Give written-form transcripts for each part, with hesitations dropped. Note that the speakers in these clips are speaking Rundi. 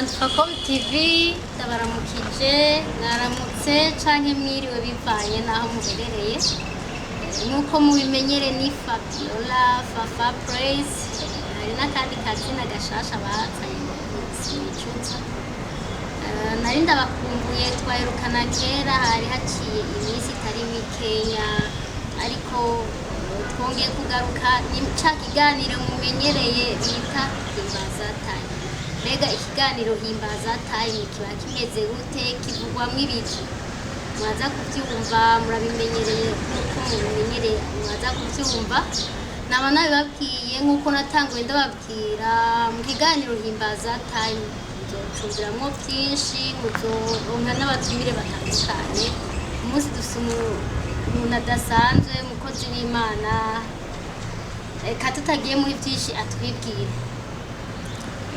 Facom TV, ndabaramukije, mwaramutse canke mwiriwe bivanye n'aho muherereye. Nk'uko mubimenyere ni Fabiola Fafa Praise. Hari n'akandi kazina gashasha bazanye ngo sinicuza. Nari ndabakumbuye, twaherukana kera, hari haciye iminsi itari mikeya, ariko twongeye kugaruka. Ni ca kiganiro mumenyereye bita Himbaza Time. Mbega ikiganiro Himbaza Time kiba kimeze gute? Kivugwamwo ibiki? Mwaza kubyumva, murabimenyereye. Nk'uko mubimenyereye, mwaza kubyumva, naba nabibabwiye. Nk'uko natanguye ndababwira, mu kiganiro Himbaza Time muzocumbiramwo byinshi, muzoronka n'abatumire batandukanye. Umunsi dufise umuntu adasanzwe, umukozi w'Imana. Reka tutagiye muri byinshi, atwibwire.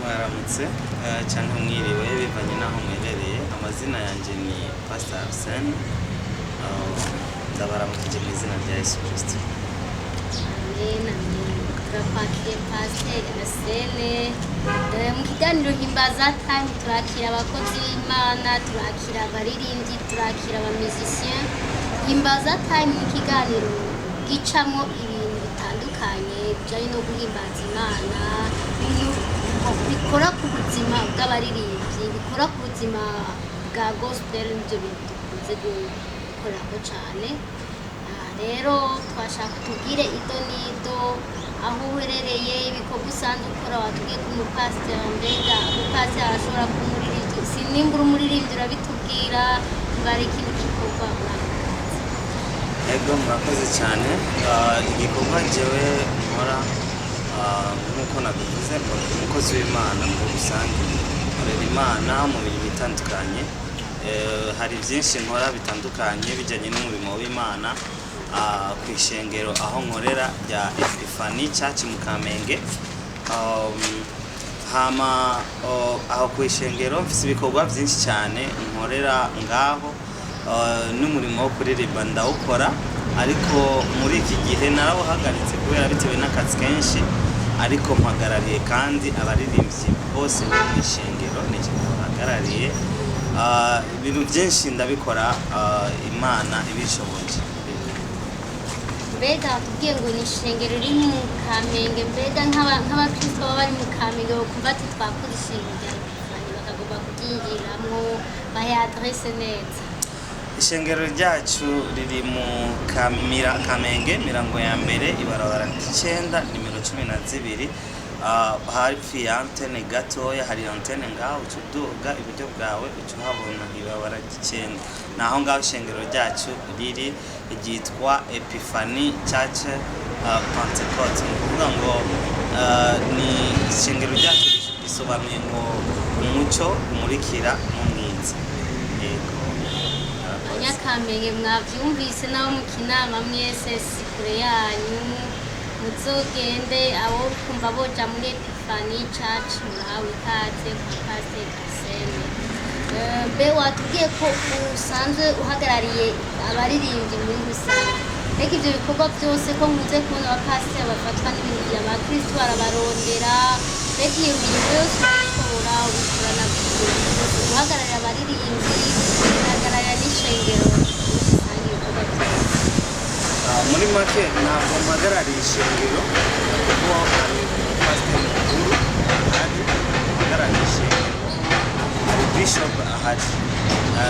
Mwaramutse cyangwa mwiriwe bivanye n'aho muherereye. Amazina yanjye ni Pastor Arsene. Ndabaramukije mu izina rya Yesu Kristo. Amen, amen. Turakwakiriye, Pasiteri Arsene. Mu kiganiro Himbaza Time turakira abakozi b'Imana, turakira abaririmbyi, turakira abamizisiyen. Himbaza Time ni ikiganiro gicamwo ibintu bitandukanye bijanye no guhimbaza Imana, ibintu bikora ku buzima bw'abaririmbyi, bikora ku buzima bwa gospel. Nibyo bintu dukunze gukorerako cane. Aha rero twashaka tubwire ido n'ido aho uherereye, ibikorwa usanzwe ukora. Watubwiye ko umupasiteri, mbega umupasiteri arashobora kuba umuririmbyi? Si nimba uri umuririmbyi urabitubwira, niba hari ikindi gikorwa urabikunze. Ego, murakoze cyane. Igikorwa jewe nkora, nk'uko nabivuze, ndi umukozi w'Imana muri rusange, nkorera Imana mu mirimo itandukanye. Hari byinshi nkora bitandukanye bijyanye n'umurimo w'Imana ku ishengero aho nkorera rya Epiphany Church mu Kamenge. Hama aho ku ishengero mfise ibikorwa byinshi cyane nkorera ngaho. N'umurimo wo kuririmba ndawukora, ariko muri iki gihe narawuhagaritse kubera bitewe n'akazi kenshi, ariko mpagarariye kandi abaririmbyi bose bo mu ishengero, ni bahagarariye. Ibintu byinshi ndabikora, Imana ibishoboje. Mbega tubwiye ngo ni ishengero riri mu Kamenge. Mbega nk'abakristo baba bari mu Kamenge bakumva ati twakoze ishengero rya Epifani, bakagomba kuryinjiramwo, bahe adresse neza. Ishengero ryacu riri mu Kamenge, Mirango ya mbere, ibarabara ry'icenda, nimero 12. Hafi ya antene gatoya, hari antene ngaho, uca uduga iburyo bwawe uca uhabona ibarabara ry'icenda. Naho ngaho ishengero ryacu riri, ryitwa Epiphany Church Pentecote. Ni ukuvuga ngo ni ishengero ryacu risobanuye ngo umuco umurikira mu mwiza. Yego. Abanyakamenge mwavyumvise, nabo mu Kinama mwese, si kure yanyu, muzogende. Abo kumva boja muri Epiphany Church, murahawe ikaze kwa Pastor Arsene. Mbe watubwiye ko usanzwe uhagarariye abaririmbyi muri rusange. Mbega ivyo bikorwa byose, ko nkunze kubona abapasiteri bafatwa n'ibintu vya bakristu, barabarondera, mbega iyo mirimo yose urayishobora, ubikorana guhagararira abaririmbyi, ugahagararira n'ishengero muri rusange, ibikorwa byose? Muri make ntabwo mpagarariye ishengero, kuko hari pasiteri mukuru ahari uhagarariye ishengero, hari bishop ahari.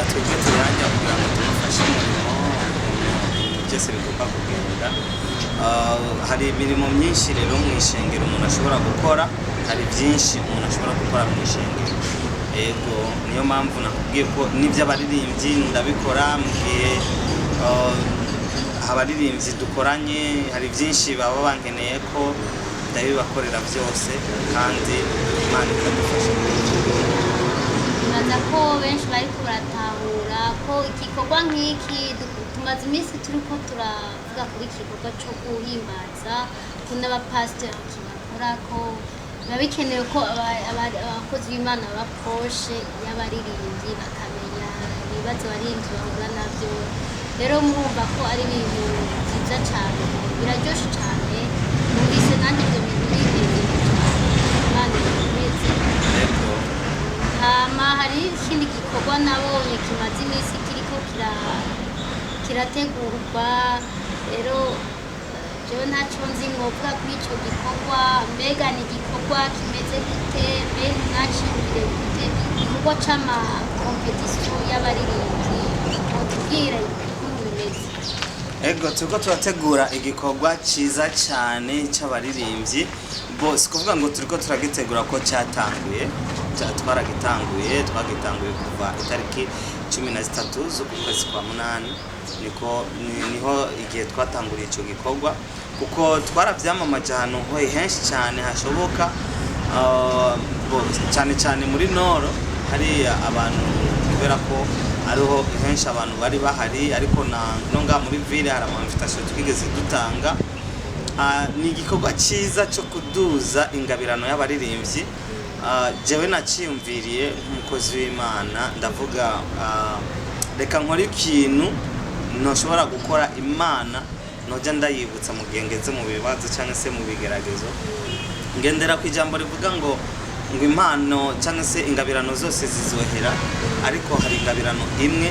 Twebwe turihajya kugira ngo tumufashe umurimo, ukuntu ibintu byose bigomba kugenda. Hari imirimo myinshi rero mu ishengero umuntu ashobora gukora, hari byinshi umuntu ashobora gukora mu ishengero. Ego, niyo mpamvu nakubwiye ko n'iby'abaririmbyi ndabikora mu gihe abaririmbyi dukoranye hari byinshi baba bankeneye ko ndabibakorera byose, kandi Imana ikadufasha. Nibaza ko benshi bariko baratahura ko igikorwa nk'iki tumaze iminsi turiko turavuga kuri iki gikorwa co guhimbaza, ko n'abapasiteri kibakora, ko biba bikenewe ko abakozi b'Imana baba proche y'abaririmbyi, bakamenya ibibazo abaririmbyi bahura navyo. Rero murumva ko ari ibintu byiza cane, biraryoshe cane. Numvise nanjye ibyo bintu binezeye cane. Imana ikomeze. Yego. kimaze iminsi kiriko kirategurwa. Rero jewe ntaco nzi mwovuga kuri ico gikorwa. Mbega ni igikorwa kimeze gute? Mbe mwaciyumvire gute igikorwa c'ama compétition y'abaririmbyi? Mwotubwira ukuntu bimeze? Ego, turiko turategura igikorwa ciza cyane c'abaririmbyi bose. Kuvuga ngo turiko turagitegura, ko cyatanguye, twaragitanguye, twagitanguye kuva itariki 13 z'uku kwezi kwa munani. Niko niho igihe twatanguriye ico gikorwa, kuko twaravyamamaje ahantu henshi cyane hashoboka. Cyane cyane muri nord hariya abantu, kubera ko ariho henshi abantu bari bahari, ariko na no ngaha muri ville hari ama invitation twigeze dutanga. Ni igikorwa cyiza cyo kuduza ingabirano y'abaririmbyi. Jewe naciyumviriye nk'umukozi w'Imana, ndavuga, reka nkore ikintu ntoshobora gukora Imana nojya ndayibutsa mu gihe ngeze mu bibazo cyangwa se mu bigeragezo. Ngendera ku ijambo rivuga ngo impano cyangwa se ingabirano zose zizohera, ariko hari ingabirano imwe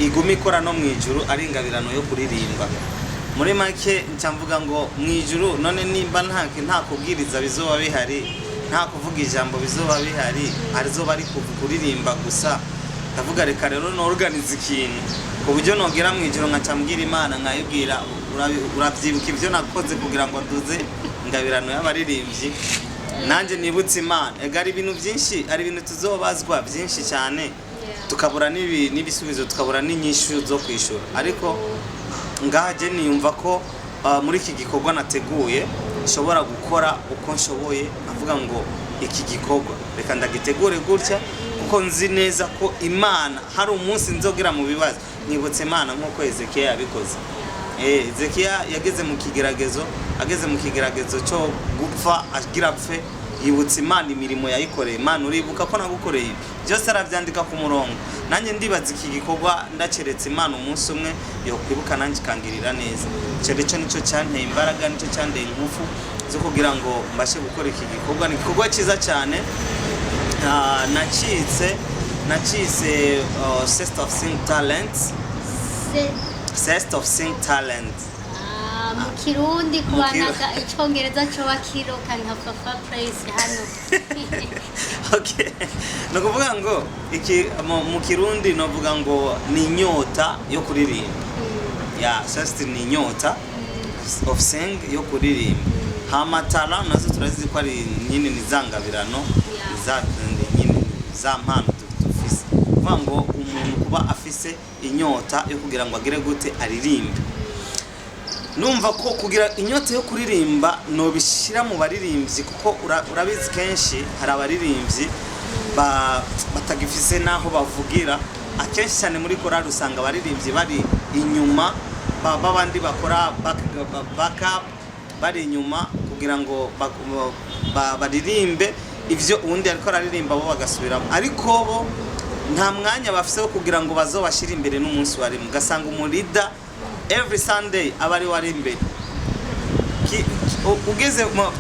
iguma ikora no mu ijuru, ari ingabirano yo kuririmba. Muri make nca mvuga ngo mu ijuru none nimba nta kubwiriza bizoba bihari, nta kuvuga ijambo bizoba bihari, arizoba ari kuririmba gusa. Ndavuga, reka rero norganiza ikintu ku buryo nogera mu ijuru nkaca mbwira Imana, nkayibwira: "Urabyibuka ibyo nakoze kugira ngo nduze ingabirano y'abaririmbyi?" Nanjye nibutse Imana. Ega hari ibintu byinshi, hari ibintu tuzobazwa byinshi cyane, tukabura n'ibisubizo, tukabura n'inyishu zo kwishyura. Ariko ngaha je niyumva ko muri iki gikorwa nateguye nshobora gukora uko nshoboye, avuga ngo iki gikorwa reka ndagitegure gutya, kuko nzi neza ko Imana hari umunsi nzogera mu bibazo nibutse Imana, nk'uko Ezekiya yabikoze. Ezekiya yageze mu kigeragezo, ageze mu kigeragezo cyo gupfa, agira apfe, yibutsa Imana imirimo yayikoreye. "Imana, uribuka ko nagukoreye ibi byose?" Arabyandika ku murongo. Nanjye ndibaza iki gikorwa ndaceretse Imana umunsi umwe yokwibuka nanjye ikangirira neza. Icyo rero nicyo cyanteye imbaraga, nicyo cyanteye ingufu zo kugira ngo mbashe gukora iki gikorwa. Ni igikorwa cyiza cyane. Nacitse Sest of Sing Talents. Sest of Sing Talent. Ah, mu Kirundi. Mu Kubanaga icyongereza coba kiroka nka Fafa Praise hano. Okay, ni ukuvuga ngo iki mu Kirundi novuga ngo ni inyota yo kuririmba. Ya sest ni inyota, of sing yo kuririmba. Hama talent nazo turazizi ko ari nyine ni za ngabirano, ni za nyine za mpano dufise. Kuvuga ngo umuntu kuba afise inyota yo kugira ngo agere gute aririmbe. Numva ko kugira inyota yo kuririmba nobishyira mu baririmbyi, kuko urabizi kenshi hari abaririmbyi batagifise n'aho bavugira. Akenshi cyane muri korali usanga abaririmbyi bari inyuma, babandi bakora backup, bari inyuma kugira ngo baririmbe ivyo uwundi ariko araririmba, bo bagasubiramo, ariko bo nta mwanya bafise wo kugira ngo bazobashire imbere n'umunsi warimo. Ugasanga umu leader every Sunday aba ari wari imbere.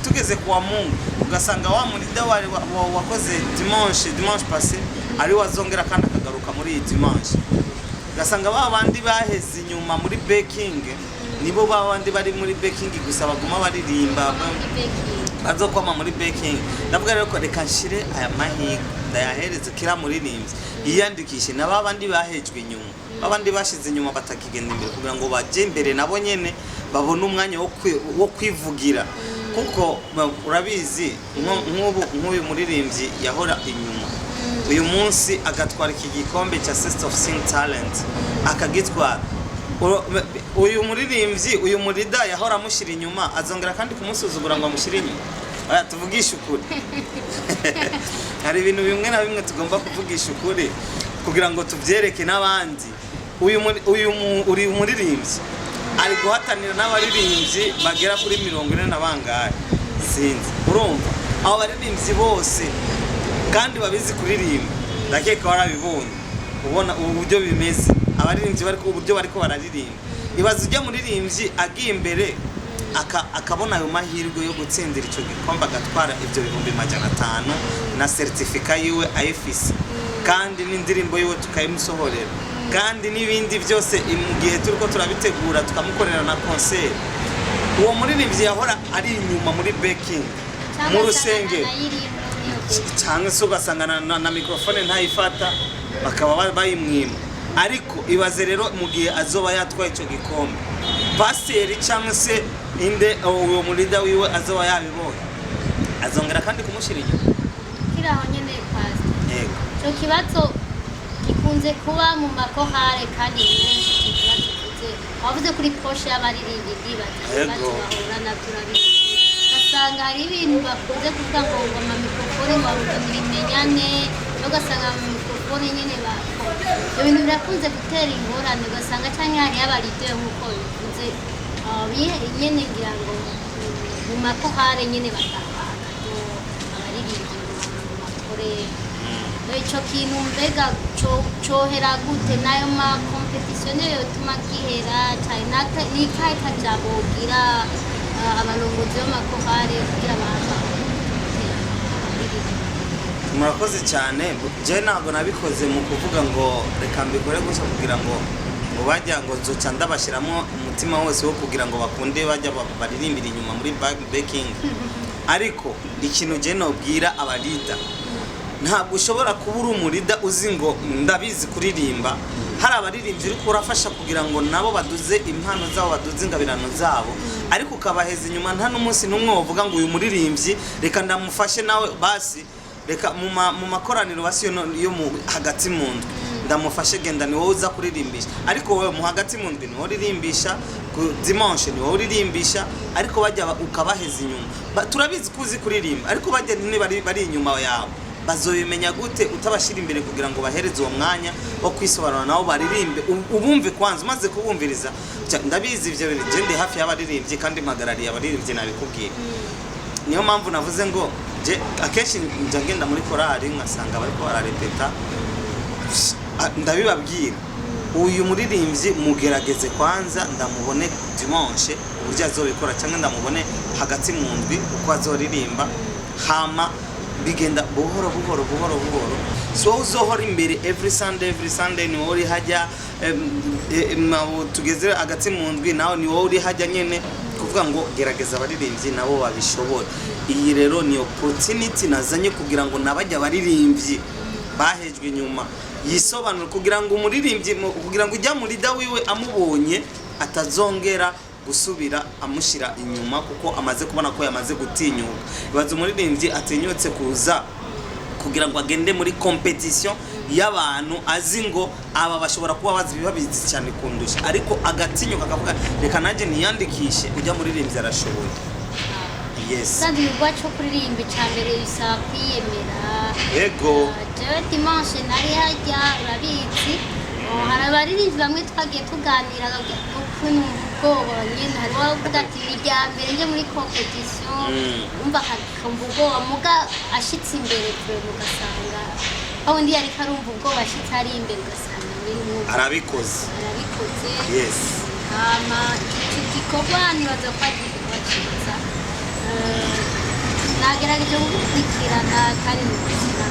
Tugeze kuwa Mungu, ugasanga wa mu leader wari wakoze dimanche passé ari wazongera kandi akagaruka muri iyi dimanche. Ugasanga ba bandi baheze inyuma muri backing nibo ba bandi bari muri backing gusa baguma baririmba, Muri backing. Bazokwama muri backing. Ndavuga rero ko reka nshire aya mahirwe ndayahereze kira muririmbyi yiyandikishe, na ba bandi bahejwe inyuma, ba bandi bashize inyuma batakigenda imbere, kugira ngo baje imbere nabo nyene babone umwanya wo kwivugira. Kuko urabizi, nk'ubu nk'uyu muririmbyi yahora inyuma, uyu munsi agatwara iki gikombe cya Sister of Sing Talent, akagitwara. Uyu muririmbyi, uyu mu leader yahora amushyira inyuma, azongera kandi kumusuzugura ngo amushyire inyuma? Oya, tuvugishe ukuri. Hari ibintu bimwe na bimwe tugomba kuvugisha ukuri kugira ngo tubyereke n'abandi. Uyu muririmbyi ari guhatanira n'abaririmbyi bagera kuri 40 na bangahe, sinzi. Urumva abo baririmbyi bose kandi babizi kuririmba, ndakeka warabibonye, ubona ubu buryo bimeze, abaririmbyi bariko uburyo bariko bararirimba. Ibaze ujya muririmbyi agiye imbere akabona ayo mahirwe yo gutsindira icyo gikombe, agatwara ibyo 500,000 na certificat yiwe ayifise. Kandi n'indirimbo yiwe tukayimusohorera, kandi n'ibindi byose mu gihe turiko turabitegura, tukamukorera na concert. Uwo muririmbyi yahora ari inyuma muri backing mu rusengero, cyangwa se ugasanga na microphone ntayifata, bakaba bayimwima. Ariko ibaze rero mu gihe azoba yatwaye icyo gikombe, pasiteri cyangwa se inde, uwo mu leader wiwe azoba yabibonye, azongera kandi kumushyira inyuma. Kiri aho nyene, pastor. Yego. Ico kibazo gikunze kuba mu makorale, kandi ni benshi ico kibazo uvuze. Wavuze kuri poche y'abaririmbyi, ndibaza ibibazo bahura navyo urabizi. Ugasanga hari ibintu bakunze kuvuga ngo ama microphone, ngo bavuga ibimenyane, ugasanga ama microphone nyene bakora ibyo bintu birakunze gutera ingorane. Ugasanga canke hariyo aba leader, nk'uko bivuze, nyene ngira ngo mu makorale nyene batahaka abaririmbyi ngo bakore ico kintu. Mbega cohera gute? Nayo ma compétition niyo yotuma gihera cane? Nikahe kajambo wogira abarongozi b'amakorale kugira abantu? Murakoze cyane. Je ntabwo nabikoze mu kuvuga ngo reka mbikore gusa kugira ngo bajya ngo nzoca ndabashyiramo umutima wose wo kugira ngo bakunde bajya baririmbira inyuma muri backing. Ariko ikintu je nobwira aba leader, ntabwo ushobora kuba uri umu leader uzi ngo ndabizi kuririmba, hari abaririmbyi uriko urafasha kugira ngo nabo baduze impano zabo, baduze ingabirano zabo, ariko ukabaheza inyuma. Nta n'umunsi n'umwe wovuga ngo uyu muririmbyi reka ndamufashe nawe, basi reka mu makoraniro, basi yo mu hagati mu ndwi ndamufashe, genda ni wowe uza kuririmbisha. Ariko wowe mu hagati mu ndwi ni wowe uririmbisha, ku dimanche ni wowe uririmbisha, ariko bajya ukabaheza inyuma. Turabizi ko uzi kuririmba, ariko bajya nyine bari inyuma yawe, bazobimenya gute utabashyira imbere kugira ngo bahereze uwo mwanya wo kwisobanura, nabo baririmbe, ubumve kwanza? Umaze kubumviriza, ndabizi ibyo bintu, je ndi hafi y'abaririmbyi kandi mpagarariye abaririmbyi, nabikubwiye. Niyo mpamvu navuze ngo je akenshi njya ngenda muri korali nkasanga bariko bararepeta. Ndabibabwira, uyu muririmbyi mugerageze kwanza ndamubone dimanche uburyo azobikora, cyangwa ndamubone hagati mu ndwi uko azoririmba. Hama bigenda buhoro buhoro buhoro buhoro. Si wowe uzohora imbere every Sunday, every Sunday ni wowe uri hajya. Aho tugeze hagati mu ndwi nawe ni wowe uri hajya nyene. Kuvuga ngo gerageza abaririmbyi nabo babishobora. Iyi rero ni opportunity nazanye kugira ngo nabajya abaririmbyi bahejwe inyuma yisobanura, kugira ngo umuririmbyi kugira ngo ujya muri leader wiwe amubonye atazongera gusubira amushyira inyuma, kuko amaze kubona ko yamaze gutinyuka. Ibaze umuririmbyi atinyutse kuza kugira ngo agende muri competition y'abantu azi ngo aba bashobora kuba bazi babizi cyane kundusha, ariko agatinyuka akavuga reka nanjye niyandikishe. Ujya muririmbyi arashoboye, yes. Kandi igikorwa cyo kuririmba, icya mbere bisaba kwiyemera. Yego. Jewe dimanche nari hajya, urabizi. Oh, hari abaririmbyi bamwe twagiye tuganira ukuntu ubwoba nyine, hari uwavuga ati ni irya mbere nje muri compétition. Umva akumva ubwoba, muga ashitse imbere kure ugasanga aho undi yariko arumva ubwoba, ashitse ari imbere ugasanga nyine arabikoze. Arabikoze. Yes. Hama iki gikorwa nibaza ko ari igikorwa cyiza. Nagerageje kugukurikirana kandi ni ubuzima.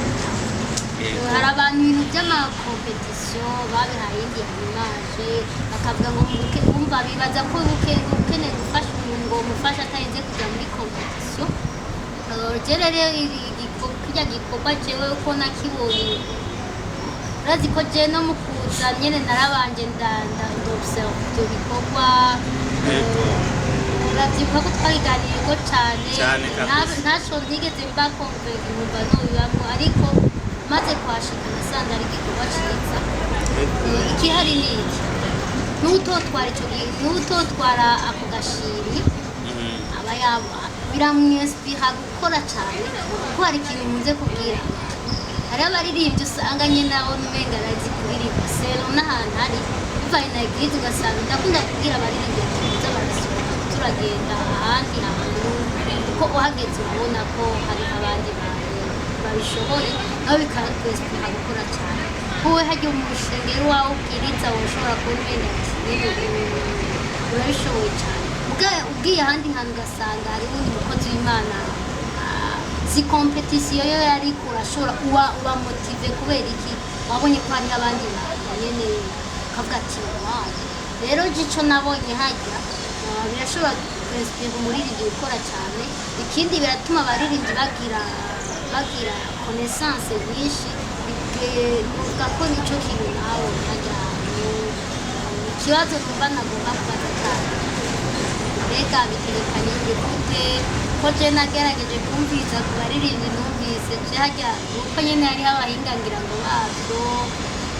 Hari abantu ibintu by'ama compétition babihaye indi image, bakavuga ngo bumva bibaza ko ukeneye gufasha umuntu ngo umufashe atarinze kujya muri compétition. Je rero kirya gikorwa jewe uko nakibonye, urazi ko je no mu kuza nyene narabanje ndobserve ivyo bikorwa. Yego. Uravyibuka ko twabiganiriyeko cane. Cane kabisa. Ntaco ntigeze mba convaincu, nkumva nobibamwo, ariko maze kuhashika nasanze ari igikorwa ciza. Ikihari ni iki: n'utotwara ico gihe, n'utotwara ako gashimwe, aba yaba biramwesipira gukora cyane, kuko hari ikintu nkunze kubwira abantu. Hariho abaririmbyi usanga nyine aho umenga arazi kuririmba sero n'ahantu hari bivanye na église. Ugasanga ndakunda kubwira abaririmbyi ati muze barasohoka, turagenda ahandi hantu, kuko uhageze urabona ko hariho abandi bantu babishoboye, nabo bikakwesipira gukora cyane. Wowe hajya mu rushengero iwawe ubwiriza, wowe ushobora kubona umenga ati nyine urabishoboye cyane. Ugiye ahandi hantu ugasanga hariho undi mukozi w'Imana, si compétition yo yariko, urashobora uba motivé kubera iki. Wabonye ko hariho abandi bantu nyene ukavuga ati: "Wow." Rero je ico nabonye hajya, birashobora kwinspira umuririmbyi gukora cyane. Ikindi, biratuma abaririmbyi bagira connaissance nyinshi. Nuvuga ko nico kintu nawe hajya ahantu. Ikibazo numva nagomba kubaza cyane: mbega bitegekanijwe gute? Ko je nagerageje kumviriza ku baririmbyi, numvise je hajya nuko nyene hariho abahinga ngira ngo babyo.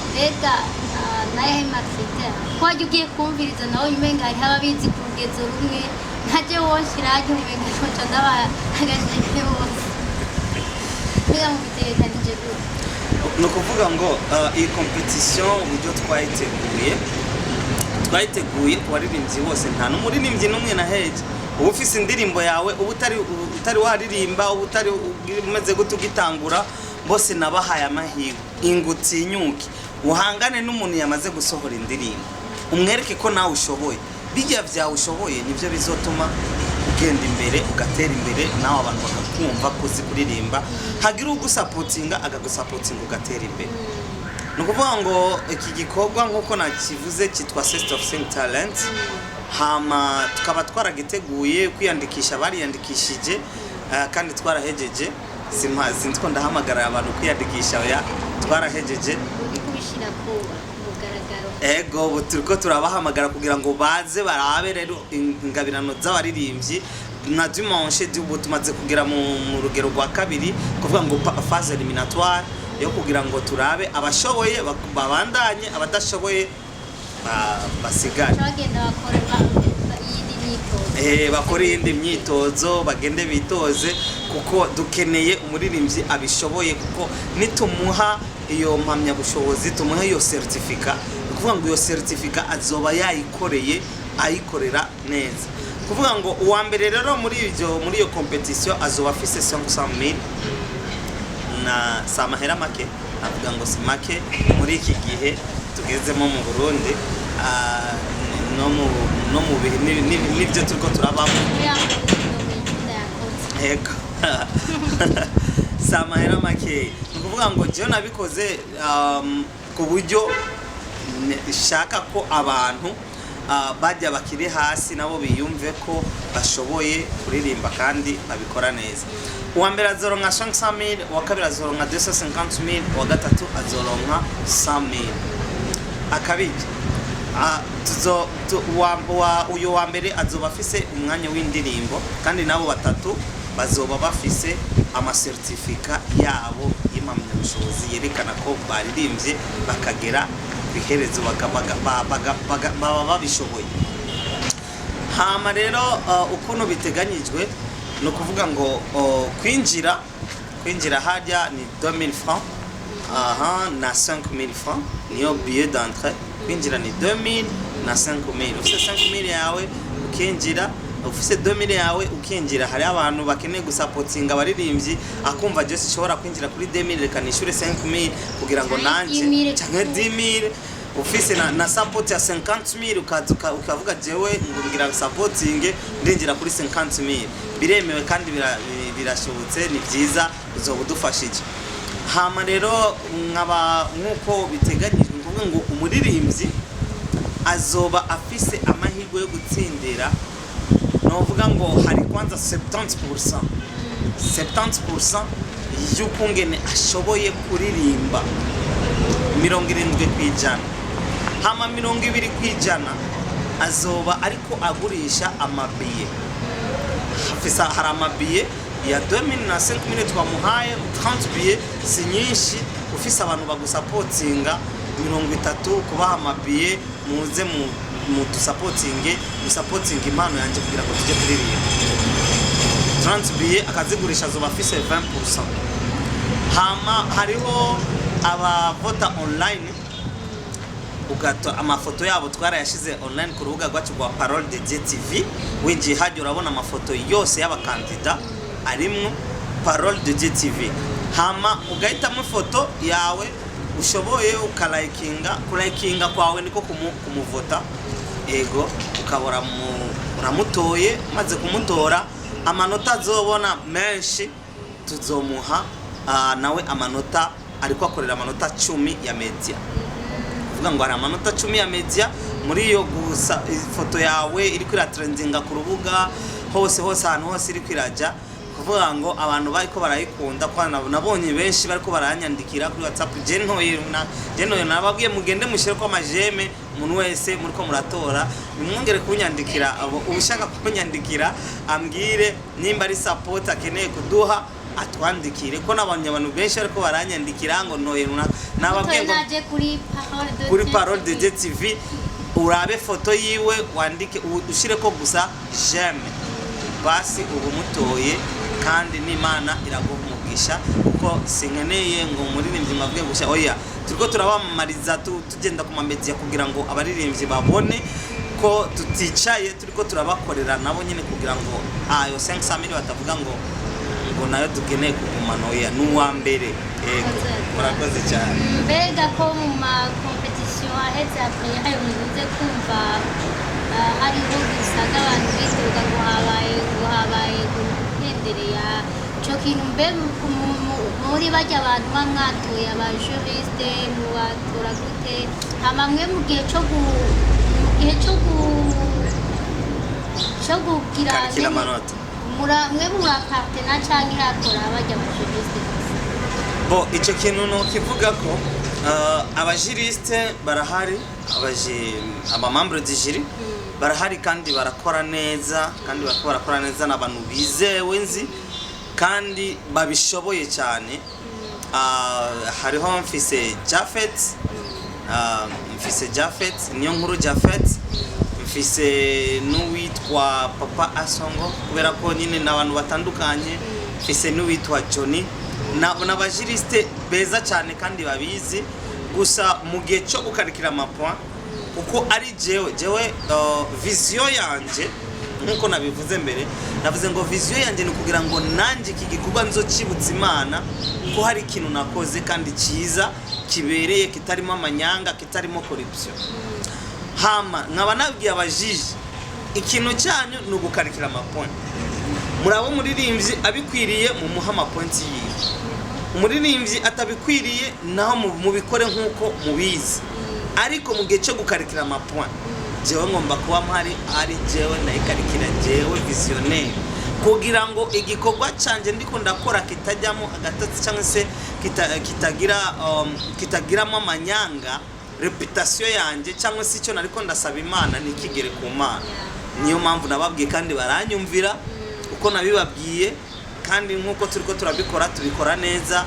Mbega nayahe ma critères? Ko wajya ugiye kumviriza nawe umenga hariho ababizi ku rugezo rumwe, nkaje wonshira hajya umenga noca ndabahagajije bose. Mbega mubitegekanije gute? Ni ukuvuga ngo iyi compétition, uburyo twayiteguye, twayiteguye ku baririmbyi bose. Nta n'umuririmbyi n'umwe naheje. Uba ufise indirimbo yawe, uba utari waririmba, uba utari umeze gute ugitangura, bose nabahaye amahirwe. Ingo utinyuke uhangane n'umuntu yamaze gusohora indirimbo, umwereke ko nawe ushoboye. Bijya byawe ushoboye nibyo bizotuma ugenda imbere, ugatera imbere, nawe abantu bakakumva ko uzi kuririmba, hagira ugusapotinga, akagusapotinga, ugatera imbere. Ni ukuvuga ngo iki gikorwa, nk'uko nakivuze, cyitwa Sest of Sing Talent. Hama tukaba twaragiteguye kwiyandikisha, bariyandikishije, kandi twarahejeje. Sinzi ko ndahamagara abantu kwiyandikisha, oya, twarahejeje. Uri kubishyira ku mugaragaro. Ego, ubu turiko turabahamagara kugira ngo baze barabe rero ingabirano z'abaririmbyi. Na dimanche, ubu tumaze kugera mu rugero rwa kabiri, kuvuga ngo phase éliminatoire yo kugira ngo turabe abashoboye babandanye, abadashoboye basigare. Baca bagenda bakora iyindi myitozo. Bakore iyindi myitozo, bagende bitoze, kuko dukeneye umuririmbyi abishoboye. Kuko nitumuha iyo mpamyabushobozi, tumuha iyo certificat, ni ukuvuga ngo iyo certificat azoba yayikoreye, ayikorera neza. Kuvuga ngo uwa mbere rero muri ibyo, muri iyo compétition, azoba afise 500,000. Na si amahera make, avuga ngo si make muri iki gihe tugezemo mu Burundi, no mu bihe n'ibyo turiko turabamo. Kubera ngo ndumva yakoze. Ego, si amahera make. Ni ukuvuga ngo njyewe nabikoze ku buryo nshaka ko abantu bajya bakiri hasi nabo biyumve ko bashoboye kuririmba kandi babikora neza. Uwa mbere azoronka 500,000, uwa kabiri azoronka 250,000, uwa gatatu azoronka 100,000. Akabije uyu wa mbere azoba afise umwanya w'indirimbo, kandi nabo batatu bazoba bafise ama certificat yabo y'impamyabushobozi yerekana ko baririmbye bakagera ku iherezo, baba babishoboye. Hama rero ukuntu biteganyijwe, ni ukuvuga ngo kwinjira hajya ni 2000 francs, aha na 5000 francs niyo billet d'entrée. Kwinjira ni 2000 na 5000. Ufise 5000 yawe ukinjira, ufise 2000 yawe ukinjira. Hari abantu bakeneye gusapotinga abaririmbyi, akumva je sinshobora kwinjira kuri 2000, reka nishure 5000 kugira ngo Canke nanje 10 000. Canke 10 000. Ufise na support ya 50,000, ukaza ukavuga jewe ngo ngira supporting, ndinjira kuri 50,000, biremewe kandi birashobotse, ni byiza, uzoba udufashije. Hama rero nkaba nk'uko biteganyijwe, kuvuga ngo umuririmbyi azoba afise amahirwe yo gutsindira, novuga ngo hari kwanza 70%, 70% y'ukungene ashoboye kuririmba, 70%. Hama 20% azoba ariko agurisha ama billets. Afisa hari ama billets ya 2000 na 5000 twamuhaye, 30 billets si nyinshi. Ufise abantu bagusapotinga 30, kubaha ama billets: muze mu dusapotinge, musapotinge impano yanjye kugira ngo tujye kuririmba. 30 billets akazigurisha, azoba afise 20%. Hama hariho abavota online, ugato amafoto yabo twarayashize online ku rubuga rwacu rwa Parole de Dieu TV. Winjiye hajya urabona amafoto yose y'abakandida arimwo, Parole de Dieu TV. Hama ugahitamo ifoto yawe ushoboye, ukalayikinga. Kulayikinga kwawe niko kumuvota. Ego, ukabora uramutoye. Umaze kumutora, amanota azobona menshi tuzomuha nawe amanota. ariko akorera amanota 10 ya media. Kuvuga ngo hari amanota 10 ya media muri iyo gusa ifoto yawe iri kwiratrendinga ku rubuga hose hose, ahantu hose iri kwiraja, kuvuga ngo abantu bariko barayikunda, kwa nabonye benshi bariko baranyandikira kuri WhatsApp: "Je ntoye na je ntoye." Nababwiye mugende mushyire ko ama j'aime. Umuntu wese muriko muratora, nimwongere kunyandikira. Abo ushaka kunyandikira ambwire nimba ari support akeneye kuduha, atwandikire, ko nabonye abantu benshi bariko baranyandikira ngo ntoye runaka. Nababwiye ngo naje kuri Parole de kuri Dieu Parole de TV. Dieu TV, urabe foto yiwe, wandike, ushireko gusa j'aime, basi ubu mutoye, kandi n'Imana iraguha umugisha, kuko sinkeneye ngo umuririmbyi mwavuge gusa, oya. Turiko turabamamariza, tugenda ku mamedia kugira ngo abaririmbyi babone ko tuticaye, turiko turabakorera nabo nyine, kugira ngo ayo 500 mille batavuga ngo nayo dukeneye kugumana. Oya, ni uwa mbere. Yego, murakoze cyane. Mbega ko mu ma compétitions ahetse après ayo mukunze kumva, hariho usanga abantu bidoga ngo habaye guhendereya ico kintu. Mbe muri barya bantu ba mwatoye, aba juristes mubatora gute? Hama mwe mu gihe co kugira Karikira amanota. Mwe murapartena canke hakora barya aba juristes gusa? Bo, icyo kintu ni ukivuga ko aba juristes barahari, aba membres du jury barahari kandi barakora neza, kandi bariko barakora neza. Ni abantu bizewe nzi kandi babishoboye cyane. Hariho mfise Jafet, mfise Jafet niyo nkuru Jafet, mfise n'uwitwa Papa Asongo, kubera ko nyine ni abantu batandukanye, mfise n'uwitwa Johnny, n'aba juristes beza cyane kandi babizi. Gusa mu gihe cyo gukarikira ama points, kuko ari jewe vision yanje, nkuko nabivuze mbere, navuze ngo vision yanjye ni ukugira ngo nanjye iki gikorwa nzocibutse Imana ko hari ikintu nakoze kandi cyiza, kibereye, kitarimo amanyanga, kitarimo corruption. Hama nkaba nabwiye aba juges: ikintu cyanyu ni ugukarikira ama points. Murabo umuririmbyi abikwiriye, mumuhe ama points yiwe, umuririmbyi atabikwiriye naho mubikore nk'uko mubizi. Ariko mu gihe cyo gukarikira ama points, jewe ngomba kuba mpari, ari jewe ndayikarikira, jewe visionnaire, kugira ngo igikorwa cyanjye ndiko ndakora kitajyamo agatotsi cyangwa se kitagiramo amanyanga. Réputation yanjye cyangwa se icyo nariko ndasaba Imana ntikigere ku Mana. Niyo mpamvu nababwiye kandi baranyumvira uko nabibabwiye, kandi nk'uko turiko turabikora, tubikora neza.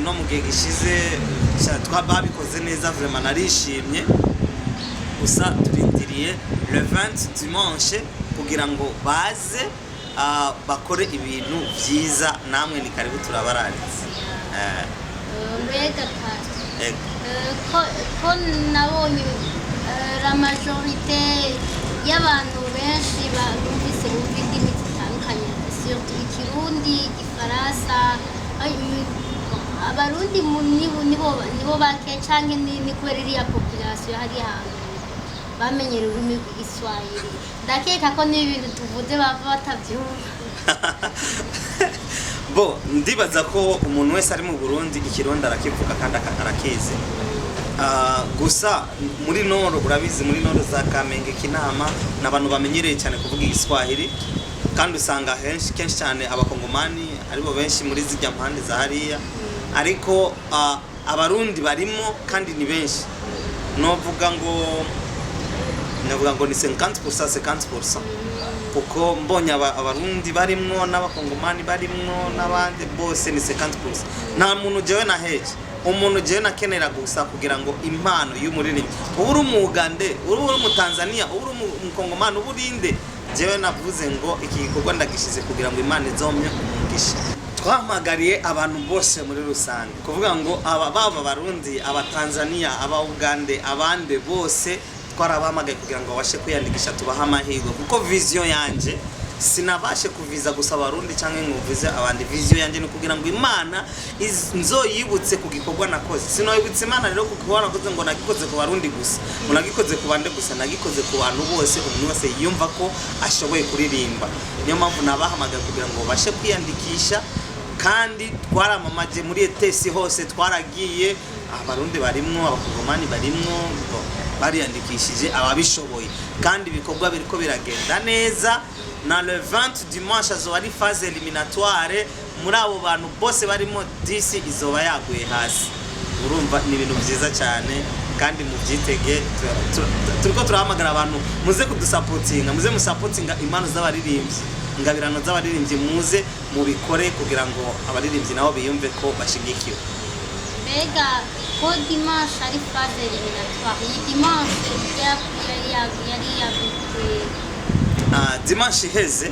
No mu gihe gishize babikoze neza, vraiment narishimye. Gusa turindiriye le 20 dimanche kugira ngo baze, bakore ibintu byiza. Namwe ni karibu, turabararitse. Mbega pastor, Ego. Ko nabonye la majorité y'abantu benshi bumvise bumva indimi zitandukanye, surtout Ikirundi, Igifaransa, Abarundi nibo bake, canke ni kubera iriya population hari hantu bamenyera ururimi rw'Igiswahili? Ndakeka ko n'ibintu tuvuze bava batavyumva. Bo, ndibaza ko umuntu wese ari mu Burundi Ikirundi arakivuga kandi arakizi. Gusa muri nord, urabizi, muri nord za Kamenge, Kinama, ni abantu bamenyereye cyane kuvuga Igiswahili, kandi usanga henshi kenshi cyane Abakongomani aribo benshi muri zijya mpande za hariya. Ariko Abarundi barimo kandi ni benshi. Novuga ngo navuga ngo ni 50% 50%, kuko mbonye Abarundi barimwo n'Abakongomani barimwo n'abandi bose, ni 50%. Nta muntu jewe naheje, umuntu jewe nakenera gusa kugira ngo impano y'umuririmbyi, uba uri Umugande, uba uri Umutanzania, uba uri Umukongomani, uba urinde, jewe navuze ngo iki gikorwa ndagishize kugira ngo Imana izomye umugisha. Twahamagariye abantu bose muri rusange, kuvuga ngo aba baba Abarundi, Abatanzania, Aba Ugande, abande bose twarabahamagaye kugira ngo babashe kwiyandikisha, tubahe amahirwe, kuko vision yanje sinabashe kuviza gusa Abarundi cyangwa ngo mvize abandi. Vision yanjye ni kugira ngo Imana nzoyibutse ku gikorwa nakoze. Sinoyibutse Imana rero ku gikorwa nakoze ngo nagikoze ku Barundi gusa, ngo nagikoze ku bande gusa. Nagikoze ku bantu bose, umuntu wese yiyumva ko ashoboye kuririmba. Niyo mpamvu nabahamagaye kugira ngo babashe kwiyandikisha. Kandi twaramamaje muri etesi hose, twaragiye, Abarundi barimwo, Abakongomani barimwo, bo, bariyandikishije ababishoboye, kandi ibikorwa biriko biragenda neza. Na le 20 dimanche azoba ari phase éliminatoire. Muri abo bantu bose barimo, 10 izoba yaguye hasi. Urumva ni ibintu byiza cyane, kandi mubyitege. Turiko turahamagara abantu, muze kudusapotinga, muze musapotinga impano z'abaririmbyi, ingabirano z'abaririmbyi, muze mubikore kugira ngo abaririmbyi nabo biyumve ko bashigikiwe. Mbega ko dimanche ari phase éliminatoire, iyi dimanche yari yagutse? Ah, dimanche iheze,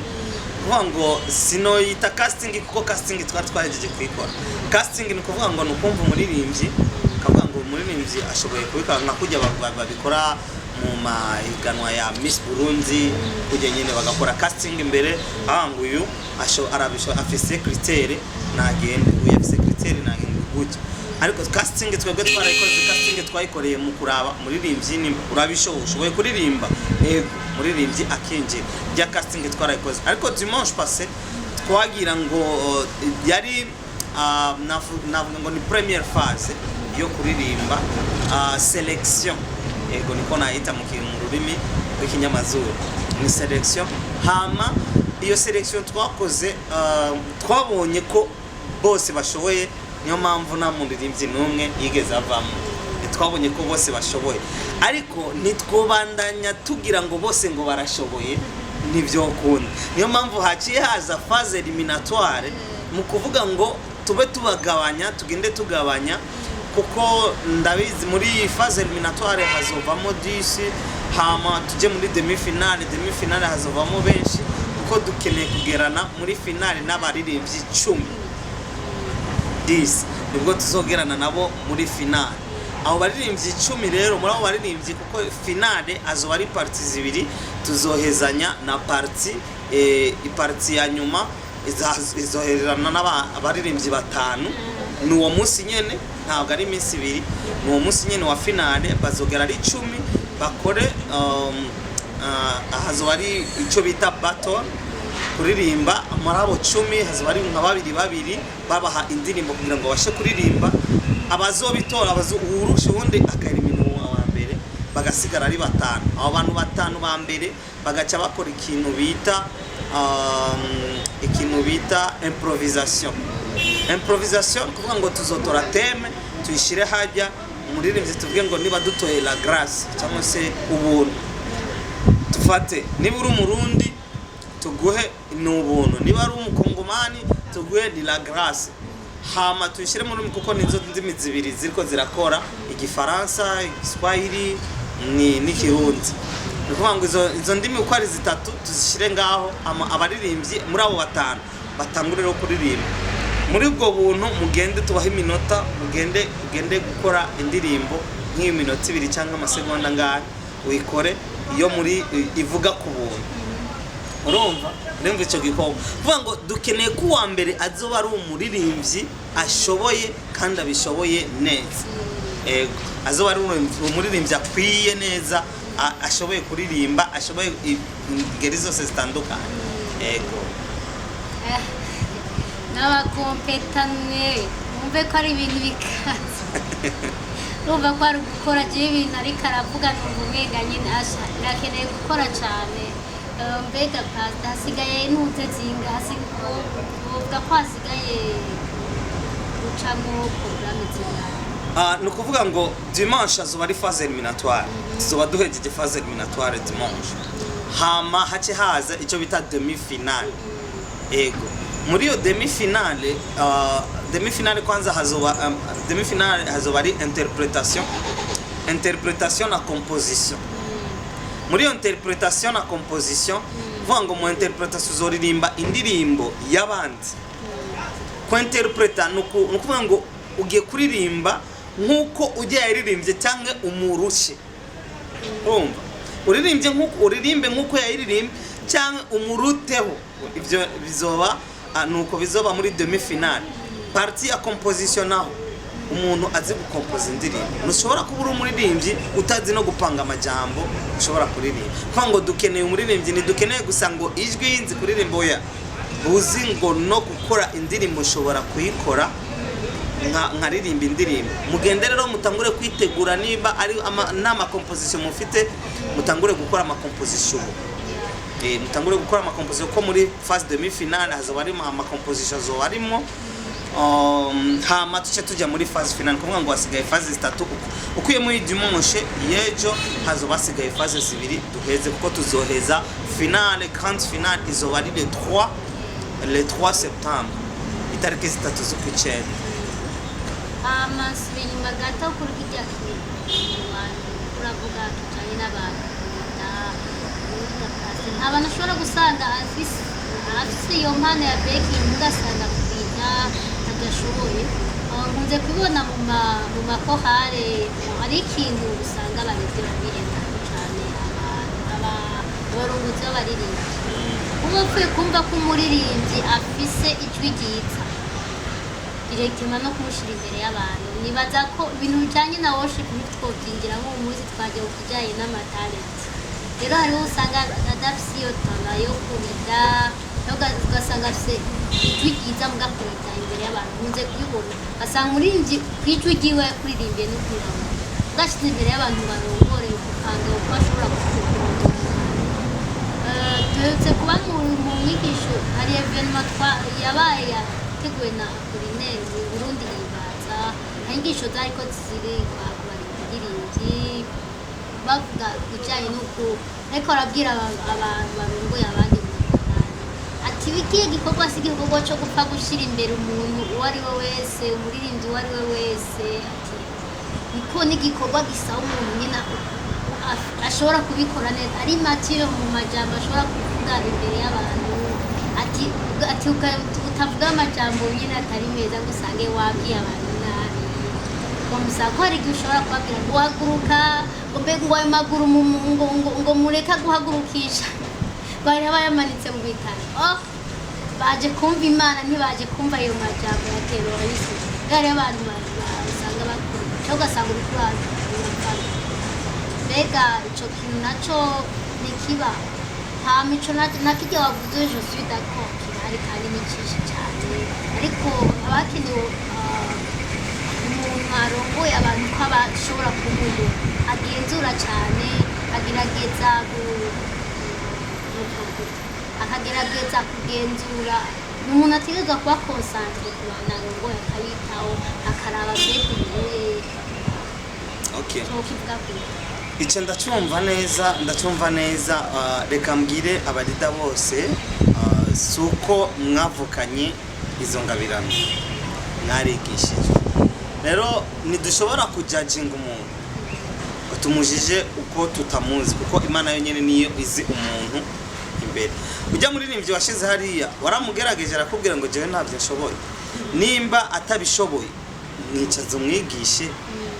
kuvuga ngo sinoyita casting, kuko casting twari twahejeje kuyikora. Casting ni ukuvuga ngo ni ukumva umuririmbyi, ukavuga ngo umuririmbyi ashoboye kubikora, nka kujya babikora mu mahiganwa ya Miss Burundi, kujya nyine bagakora casting imbere, ah, ngo uyu afise critère nagende, uyu afise critère nagende, gutyo. Ariko casting twebwe twarayikoze. Casting twayikoreye mu kuraba umuririmbyi nimba urabishoboye, ushoboye kuririmba, yego, umuririmbyi akinjira. Rya casting twarayikoze, ariko dimanche passé twagira ngo yari navuga ngo ni première phase yo kuririmba, selection, yego, niko nayita mu rurimi rw'ikinyamazuru, ni selection. Hama iyo selection twakoze, twabonye ko bose bashoboye, niyo mpamvu nta muririmbyi n'umwe yigeze avamo. Twabonye ko bose bashoboye, ariko ntitwobandanya tugira ngo bose ngo barashoboye, ntibyokunda. Niyo mpamvu haciye haza phase éliminatoire, mu kuvuga ngo tube tubagabanya, tugende tugabanya, kuko ndabizi muri iyi phase éliminatoire hazovamo 10, hama tujye muri demi finale. Demi finale hazovamo benshi, kuko dukeneye kugerana muri finale n'abaririmbyi 10. 10 nibwo tuzogerana nabo muri finale, abo baririmbyi 10. Rero muri abo baririmbyi, kuko finale azoba ari parties zibiri, tuzohezanya na partie ipartie ya nyuma izohererana n'abaririmbyi batanu. Ni uwo munsi nyene, ntabwo ari iminsi ibiri, ni uwo munsi nyene wa finale. Bazogera ari 10, bakore hazoba ari icyo bita battle, kuririmba. Muri abo 10 hazoba ari nka babiri babiri, babaha indirimbo kugira ngo babashe kuririmba. Abazobitora, uwurusha uwundi akarimina uwa mbere, bagasigara ari batanu. Abo bantu batanu ba mbere bagaca bakora ikintu bita improvisation. Improvisation ni ukuvuga ngo tuzotora thème, tuyishyire hajya, umuririmbyi, tuvuge ngo niba dutoye la grâce cyangwa se ubuntu, tufate niba uri Umurundi tuguhe ni ubuntu, niba ari Umukongomani tuguhe ni la grâce, hama tuyishyire muri, kuko nizo ndimi zibiri ziriko zirakora, Igifaransa, Igiswahili ni n'Ikirundi. Ni ukuvuga ngo izo ndimi uko ari zitatu tuzishyire ngaho, hama abaririmbyi muri abo batanu batangure rero kuririmba muri ubwo buntu. Mugende, tubahe iminota, mugende, ugende gukora indirimbo nk'iyo minota 2 cyangwa amasegonda angahe, uyikore iyo muri ivuga ku buntu. Urumva icyo gikorwa, kuvuga ngo dukeneye ko uwa mbere azoba ari umuririmbyi ashoboye kandi abishoboye neza. Ego, azoba ari umuririmbyi akwiye neza, ashoboye kuririmba, ashoboye ingeri zose zitandukanye, ego. N'abakompetanwe wumve ko ari ibintu bikaze, urumva ko ari ugukora. Jewe ibintu ariko aravuga numva umenga nyine asha birakeneye gukora cyane. Mbega pasita, hasigaye ntuze zinga uvuga ko hasigaye gucamo porogaramu zingahe? Ah, ni ukuvuga ngo dimanche azoba ari phase éliminatoire, tuzoba duhejeje phase éliminatoire dimanche, hama hace haza icyo bita demi finale. Ego, muri iyo demi finale, demi finale kwanza hazoba demi finale hazoba ari interpretation, interpretation na composition. Muri iyo interpretation na composition, kuvuga ngo mu interpretation uzoririmba indirimbo y'abandi. Kwinterpreta ni ukuvuga ngo ugiye kuririmba nk'uko ujya yaririmbye cyangwa umurushe. Urumva, uririmbye nk'uko, uririmbe nk'uko yayiririmbye cyangwa umuruteho. Ibyo bizoba nuko bizoba muri demi finale. Partie ya composition naho, umuntu azi gukompoza indirimbo. Ntushobora kuba uri umuririmbyi utazi no gupanga amajambo ushobora kuririmba. Kuvuga ngo dukeneye umuririmbyi, ntidukeneye gusa ngo ijwi, nzi kuririmba, oya. Buzi ngo no gukora indirimbo ushobora kuyikora, nkaririmba indirimbo. Mugende rero mutangure kwitegura, niba ari n'ama composition mufite, mutangure gukora ama composition ubu. Mutangure gukora ama composition, ko muri phase demi finale hazoba harimo ama composition, azoba arimo. Hama tuce tujya muri phase finale, kuvuga ngo hasigaye phase zitatu. Ukuye muri dimanche y'ejo hazoba hasigaye phase zibiri duheze, kuko tuzoheza finale. Grande finale izoba ari le 3 septembre, itariki 3 z'ukwicenda. Hama nsubira inyuma gato kuri kirya kintu abantu uravuga kijanye n'abantu bita pastor. Nta bantu ushobora gusanga afise iyo mpano ya backing, ugasanga kubita adashoboye. Nkunze kubibona mu makorale. Hari ikintu usanga abarivyo babirengako cane, abarongozi b'abaririmbyi. Uba upfuye kumva ko umuririmbyi afise ijwi ryiza, directement no kumushyira imbere y'abantu. Nibaza ko ibintu bijyanye na worship ntitwobyinjiramo uyu munsi, twajya ku kijyanye n'ama talent. Rero hariho usanga adafise iyo talent yo kurida, ugasanga afise ijwi ryiza muga kurida imbere y'abantu. Nkunze kubibona, ugasanga umuririmbyi ku ijwi ryiwe kuririmbiye no kwirabura, ugashyize imbere y'abantu barongore ukanga uko ashobora kukurondora. Duherutse kuba mu nyigisho, hari événement yabaye yateguwe na Apollinaire mu Burundi himbaza. Hari inyigisho zariko zirigwa ku baririmbyi, bavuga ku bijyanye n'uko, ariko barabwira abantu barongoye abandi mu makorali ati ikihe gikorwa si igikorwa cyo gupfa gushyira imbere umuntu uwo ari we wese, umuririmbyi uwo ari we wese, ati niko n'igikorwa gisaba umuntu nyine ashobora kubikora neza, ari mature mu majambo ashobora kuvuga imbere y'abantu, ati utavuga amajambo nyine atari meza ngo usange wabwiye abantu nabi. Bamusaba ko hari igihe ushobora kubabwira ngo haguruka, ngo mbega ngo ayo maguru ngo mureke guhagurukisha, bari bayamanitse mu bitaro. Oh, baje kumva Imana, ntibaje kumva ayo majambo ya terrorisme. Bwari abantu usanga bakuru cyangwa ugasanga uri kuraza. Mbega ico kintu naco ntikiba? Hama ico nakirya wavuze, je suis d'accord, kirahari kandi ni cyinshi cyane, ariko haba hakenewe umuntu arongoye abantu ko aba ashobora kuba umuntu agenzura cyane, agerageza akagerageza kugenzura. Ni umuntu ategerezwa kuba concentré ku bantu arongoye, akabitaho, akaraba mbega ubuye. Kivuga kure. Icyo ndacyumva neza, ndacyumva neza. Reka mbwire aba leader bose, si uko mwavukanye izo ngabirano, mwarigishijwe. Rero ntidushobora kujajinga umuntu ngo tumujije uko tutamuzi, kuko Imana yonyine niyo izi umuntu imbere. Ujya muririmbyi washize hariya, waramugerageje, arakubwira ngo jewe ntabyo nshoboye. Nimba atabishoboye, mwicaze umwigishe,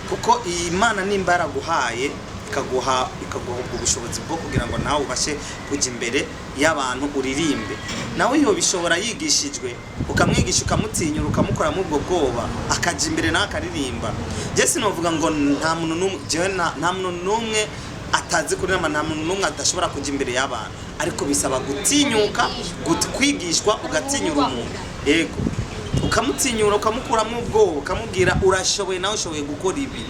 kuko iyi Mana nimba yaraguhaye, ikaguha ubwo bushobozi bwo kugira ngo nawe ubashe kujya imbere y'abantu uririmbe, nawe iyo bishobora yigishijwe, ukamwigisha, ukamutinyura, ukamukoramo ubwo bwoba, akajya imbere nawe akaririmba. Njye sinovuga ngo nta muntu n'umwe, jewe nta muntu n'umwe atazi kuririmba, nta muntu n'umwe adashobora kujya imbere y'abantu, ariko bisaba gutinyuka, kwigishwa, ugatinyura umuntu, yego, ukamutinyura, ukamukuramo ubwoba, ukamubwira urashoboye, nawe ushoboye gukora ibi,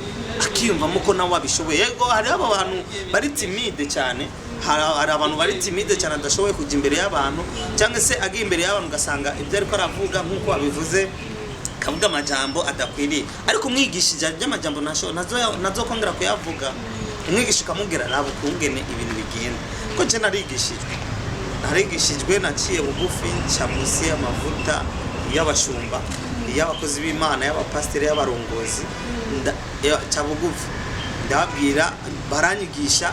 akiyumvamo ko nawe wabishoboye. Yego, hariho abo bantu bari timide cyane, hari abantu bari timide cyane, adashoboye kujya imbere y'abantu, cyangwa se agiye imbere y'abantu ugasanga ibyo ariko aravuga, nk'uko wabivuze, kavuga amajambo adakwiriye. Ariko umwigishije by'amajambo ntazokongera kuyavuga. Umwigisha ukamubwira raba ukungene ibintu bigenda, ko je narigishijwe, naciye bugufi, nca munsi y'amavuta y'abashumba, y'abakozi b'Imana, y'abapasiteri, y'abarongozi. Nca bugufi, ndababwira, baranyigisha,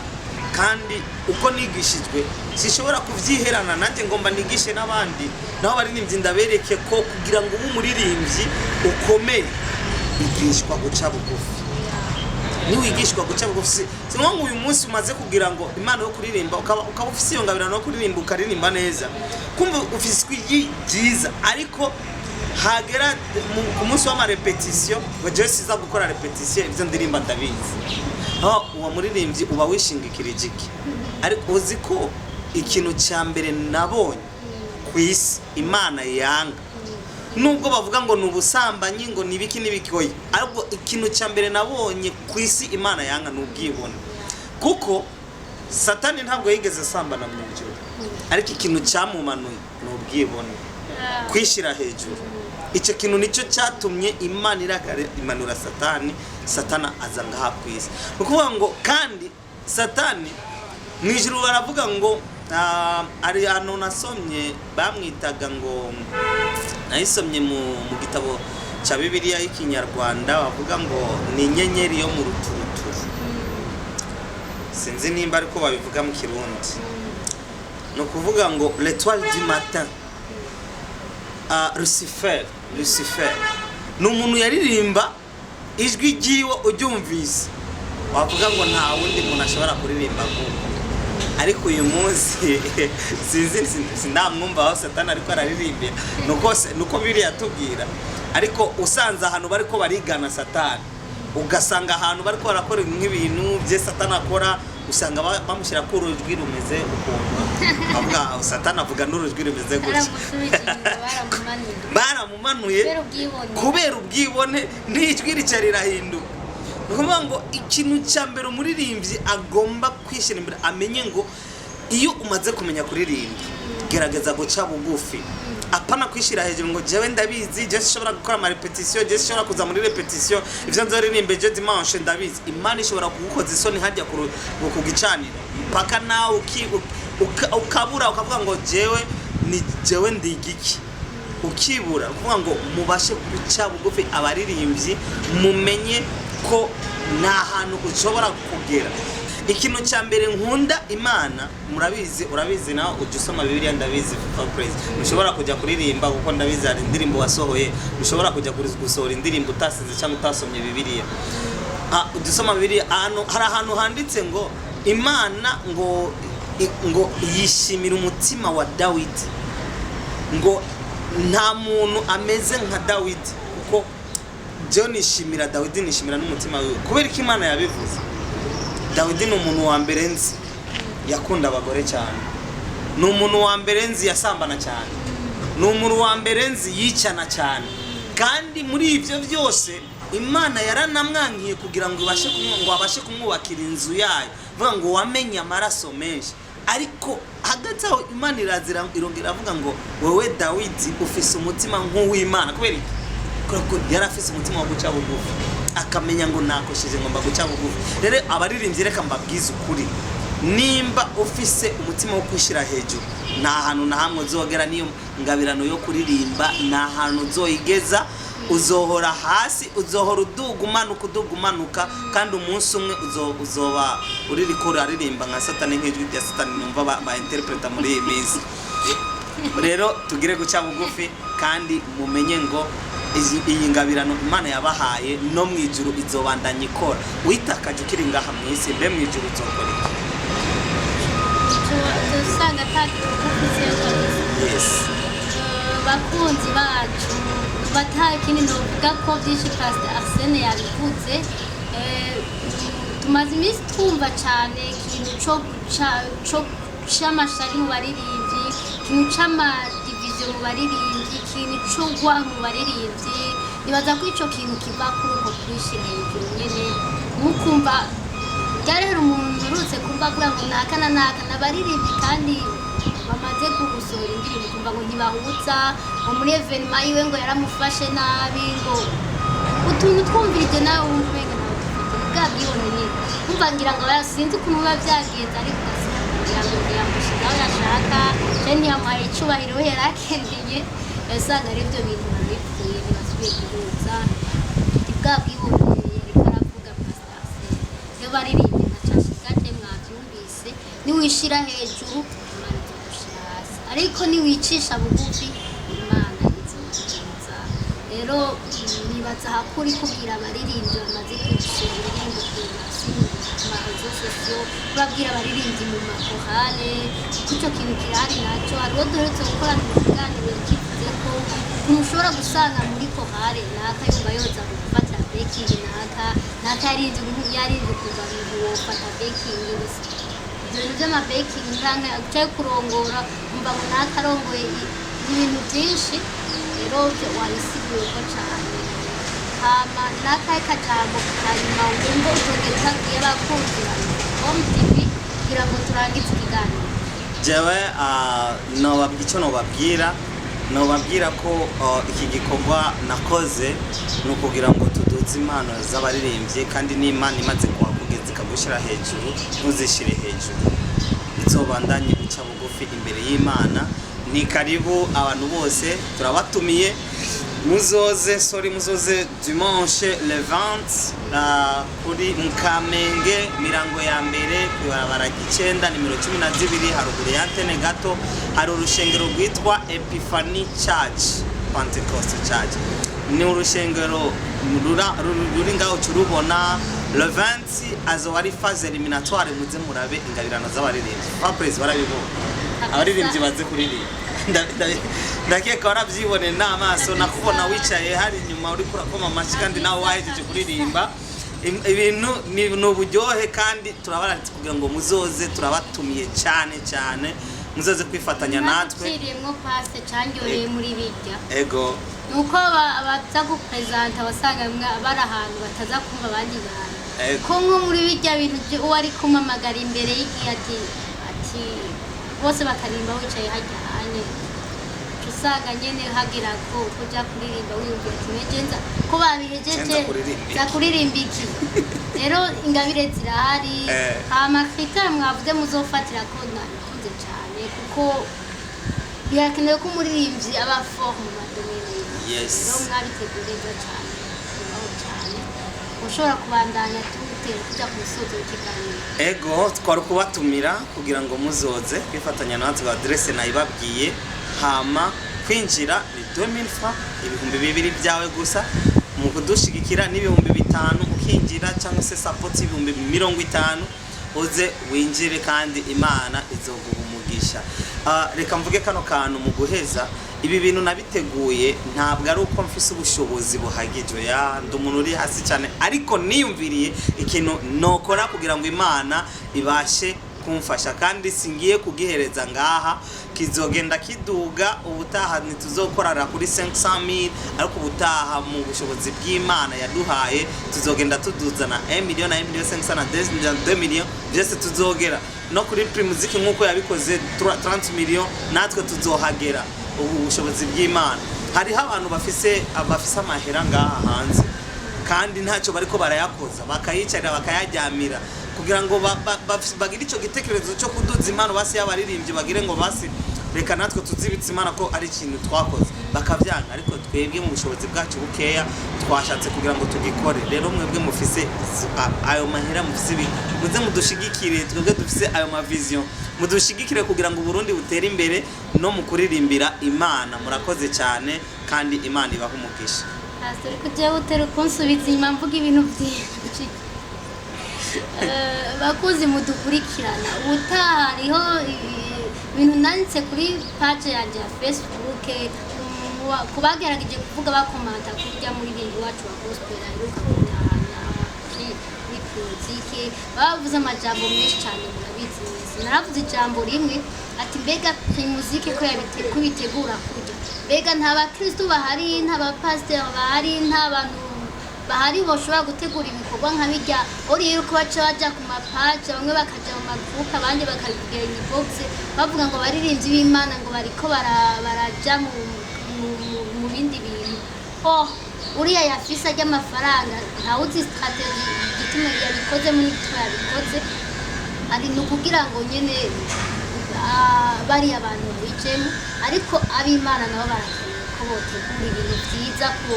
kandi uko nigishijwe sinshobora kubyiherana. Nanjye ngomba nigishe n'abandi, naho baririmbyi, ndabereke ko kugira ngo ube umuririmbyi ukomeye igishwa guca bugufi. Niwigishwa guca bugufi, si ngombwa ngo uyu munsi umaze kugira ngo impano yo kuririmba, ukaba ufise iyo ngabirano yo kuririmba, ukaririmba neza, kumva ufise ijwi ryiza, ariko hagera ku munsi w'ama répétition ngo jewe siza gukora répétition, ibyo ndirimba ndabizi. Aho uwo muririmbyi uba wishingikirije iki? Ariko uzi ko ikintu cya mbere nabonye ku isi Imana yanga, nubwo bavuga ngo ni ubusambanyi, ngo ni ibiki n'ibiki, oya, ariko ikintu cya mbere nabonye ku isi Imana yanga ni ubwibone, kuko Satani ntabwo yigeze asambana mu ijuru, ariko ikintu cyamumanuye ni ubwibone, kwishyira hejuru. Icyo kintu nicyo cyatumye Imana irakara, imanura Satani. Satani aza ngaha ku isi. Ni ukuvuga ngo kandi Satani mu ijuru baravuga ngo hari ahantu nasomye bamwitaga ngo, nayisomye mu gitabo cya Bibiliya y'Ikinyarwanda, bavuga ngo ni inyenyeri yo mu ruturuturu. Sinzi nimba ariko babivuga mu Kirundi. Ni ukuvuga ngo l'étoile du matin. Lucifer, Lucifer ni umuntu yaririmba, ijwi ryiwe uryumvise wavuga ngo nta wundi muntu ashobora kuririmba nk'uko. Ariko uyu munsi sinzi, sindamwumva aho Satani ariko araririmbira. Nuko biriya tubwira, ariko usanze ahantu bariko barigana Satani, ugasanga ahantu bariko barakora nk'ibintu bye Satani akora, usanga bamushyira ko urujwi rumeze ukuntu avuga. Satani avuga n'urujwi rumeze gutya. Baramusubije inyuma, baramumanuye. Baramumanuye. Kubera ubwibone. Kubera ubwibone, n'ijwi rica rirahinduka. Ni ukuvuga ngo ikintu cya mbere umuririmbyi agomba kwishyira imbere, amenye ngo iyo umaze kumenya kuririmba, gerageza guca bugufi, apana kwishyira hejuru ngo jewe ndabizi, jewe sinshobora gukora ama répétition, jewe sinshobora kuza muri répétition, ivyo nzoririmba ejo dimanche ndabizi. Imana ishobora kugukoza isoni hajya ku gicaniro, mpaka nawe ukabura, ukavuga ngo jewe ni jewe ndigiki, ukibura. Ni ukuvuga ngo mubashe guca bugufi, abaririmbyi, mumenye ko nta hantu ushobora kugera. Ikintu cya mbere nkunda Imana, murabizi, urabizi nawe ujya usoma Bibiliya, ndabizi. FIFA Praise, ntushobora kujya kuririmba, kuko ndabizi hari indirimbo wasohoye. Ntushobora kujya gusohora indirimbo utasinze cyangwa utasomye Bibiliya. Ujya usoma Bibiliya, ahantu hari ahantu handitse ngo Imana ngo yishimira umutima wa Dawidi, ngo nta muntu ameze nka Dawidi, kuko jewe nishimira Dawidi, nishimira n'umutima wiwe. Kubera ko Imana yabivuze, Dawidi ni umuntu wa mbere nzi yakunda abagore cyane, ni umuntu wa mbere nzi yasambana cyane, ni umuntu wa mbere nzi yicana cyane. Kandi muri ibyo byose Imana yaranamwankiye kugira ngo ibashe ngo abashe kumwubakira inzu yayo. Vuga ngo wamenye amaraso menshi. Ariko hagati aho Imana irazira, irongera iravuga ngo wowe Dawidi ufise umutima nk'uw'Imana. Kubera iki? Kubera ko yari afise umutima wo guca bugufi, akamenya ngo nakosheje, ngomba guca bugufi. Rero abaririmbyi, reka mbabwize ukuri, nimba ufise umutima wo kwishyira hejuru, nta hantu na hamwe uzogera. Niyo ngabirano yo kuririmba nta hantu uzoyigeza, uzohora hasi, uzohora uduga umanuka, uduga umanuka, kandi umunsi umwe uzoba uririko uraririmba nka Satani, nk'ijwi rya Satani numva ba interpreta muri iyi minsi. Rero tugire guca bugufi, kandi mumenye ngo iyi ngabirano Imana yabahaye no mu ijuru izobandanya ikora. Witakaje ukiri ngaha mu isi, mbe mu ijuru uzokora iki? Usanga atakufiseyo kabisa. Yes. Bakunzi bacu, bataha ikindi novuga ko byinshi Pastor Arsene yabivuze. Tumaze iminsi twumva cyane ikintu co guca co c'amashari mu baririmbyi, ikintu c'ama division mu baririmbyi, ikintu co gwa mu baririmbyi. Nibaza ko ico kintu kiva kuri uko kwishyira hejuru nyene. Mukumva byari hari umuntu urutse kumva avuga ngo naka na naka n'abaririmbyi kandi bamaze gusohora indirimbo, kumva ngo ntibahuza, ngo muri événement yiwe ngo yaramufashe nabi, ngo utuntu twumvirije nawe wumva umenga ntawe dufite. Ni bwa bwibone nyine. Kumva ngira ngo sinzi ukuntu biba byagenze, ariko ugasanga ngira ngo ntiyamushize aho yashaka cyangwa ntiyamuhaye icubahiro we yari akeneye. Usanga ari ibyo bintu bipfuye, ntibasubiye guhuza. Ni bwa bwibone yariko aravuga Pastor Arsene. Iyo baririmbye nka cashigate, mwabyumvise, niwishira hejuru Imana izogushira hasi, ariko niwicisha bugufi Imana izokuduza. Rero nibaza hakuri kubwira abaririmbyi bamaze gusohora indirimbo ku ma réseaux sociaux, kubabwira abaririmbyi mu makorale, kuko icyo kintu kirahari nacyo. Hariho duherutse gukorana mu kiganiro kivuze ko ntushobora gusanga muri korale naka yumva yoza gufata backing, naka naka yarinze kuva mu wofata backing gusa. Ibyo bintu by'ama backing nkanka cyangwa kurongora, umva ngo nakarongoye ibintu byinshi. Rero byo wabisiguye ko cyane. Hama n'akahe kajambo kanyuma wumva utongera utabwiye abakunzi ba Home TV kugira ngo turangize ikiganiro? Jewe icyo nobabwira ko iki gikorwa nakoze ni ukugira ngo tuduze impano z'abaririmbyi, kandi n'Imana imaze kuhakugeza ikagushyira hejuru, ntuzishyire hejuru, izobandanye uca bugufi imbere y'Imana. Ni karibu abantu bose, turabatumiye, muzoze, sorry, muzoze dimanche le 20 kuri Mukamenge, Mirango ya mbere, kwibarabara 9, nimero 12, haruguru ya antene gato, hari urushengero rwitwa Epiphany Church, Pentecost Church. Ni urushengero ruri ngaho curubona. Le 20 azoba ari phase éliminatoire, muze murabe ingabirano z'abaririmbyi. Fabrice, barabibona abaririmbyi baze kuririmba. Ndakeka warabyibone n'amaso, nakubona wicaye hari inyuma uri kurakoma amashyi kandi nawe wahejeje kuririmba. Ibintu ni uburyohe, kandi turabaratse kugira ngo muzoze, turabatumiye cyane cyane, muzoze kwifatanya natwe. Naciriyemwo pase candyoheye muri bijya Ego. Nuko abaza gupresenta wasanga bari ahantu bataza kumva abandi bantu. Ego. Ko nko muri bijya bintu uwo ari kumamagara imbere y'igihe ati bose bakaririmba, wicaye hajya hanye, uca usanga nyene hagira ko kuja kuririmba wiyumvira ati meje nza ko babihejeje, Nza kuririmba iki?" Nza kuririmba iki? Rero ingabire zirahari. Hama critère mwavuze muzofatira ko nabikunze cane, kuko birakenewe ko umuririmbyi aba fort mu ma domaines. Rero mwabiteguye neza cyane, bibaho cyane. Ushobora kubandanya tutera kuja ku musozo w'ikiganiro. Ego, twari kubatumira kugira ngo muzoze kwifatanya natwe, adresse nayibabwiye. Hama kwinjira ni 2000 francs, 2000 byawe gusa. Mu kudushigikira n'5,000 ukinjira, cyangwa se support 50,000, uze winjire kandi Imana izoguha umugisha. Reka mvuge kano kantu mu guheza. Ibi bintu nabiteguye ntabwo ari uko mfise ubushobozi buhagije, ya ndi umuntu uri hasi cyane, ariko niyumviriye ikintu nokora kugira ngo Imana ibashe kumfasha, kandi singiye kugihereza ngaha, kizogenda kiduga. Ubutaha ntituzokorara kuri 500,000, ariko ubutaha mu bushobozi bw'Imana yaduhaye tuzogenda tuduzana 1 million na 1 million 500 na 2 million, 2 million, byose tuzogera no kuri Primusic nk'uko yabikoze 30 million, natwe tuzohagera ubu bushobozi bw'Imana. Hariho abantu bafise amahera ngaha hanze kandi ntacyo bariko barayakoza, bakayicarira, bakayaryamira kugira ngo bagire icyo gitekerezo cyo kuduza impano basi y'abaririmbyi, bagire ngo basi reka natwe tuzibitse Imana ko ari ikintu twakoze, bakabyanga. Ariko twebwe mu bushobozi bwacu bukeya twashatse kugira ngo tugikore. Rero mwebwe mufise ayo mahera, mufise ibi, muze mudushigikire. Twebwe dufise ayo ma vision, mudushigikire kugira ngo Uburundi butere imbere no mu kuririmbira Imana. Murakoze cyane kandi Imana ibahe umugisha. Pastor, kujya utera kunsubiza inyuma mvuga ibintu byinshi. Bakuzi mudukurikirana, ubutaha hariho ibintu nanditse kuri page yanjye ya Facebook, kubagerageje kuvuga bakomanta kurya muri bintu iwacu wa gospel aheruka gutahana kuri politike, bavuze amajambo menshi cyane, murabizi mwese. Naravuze ijambo rimwe ati mbega Primusic ko kubitegura kurya, mbega nta bakristu bahari, nta bapasiteri bahari, nta bantu bahari boshobora gutegura ibikorwa nka bijya? Uri yuko baca baja ku mapaje, bamwe bakaja mu magrupe, abandi bakabivugira inbox, bavuga ngo abaririmbyi b'Imana ngo bariko baraja mu bindi bintu. Oh, uriya yafise ajya amafaranga, ntawuzi stratégie igituma yabikozemo n'igituma yabikoze. Ari ni ukugira ngo nyene bariya bantu babijemo, ariko ab'Imana nabo barakeneye ko botegura ibintu byiza ku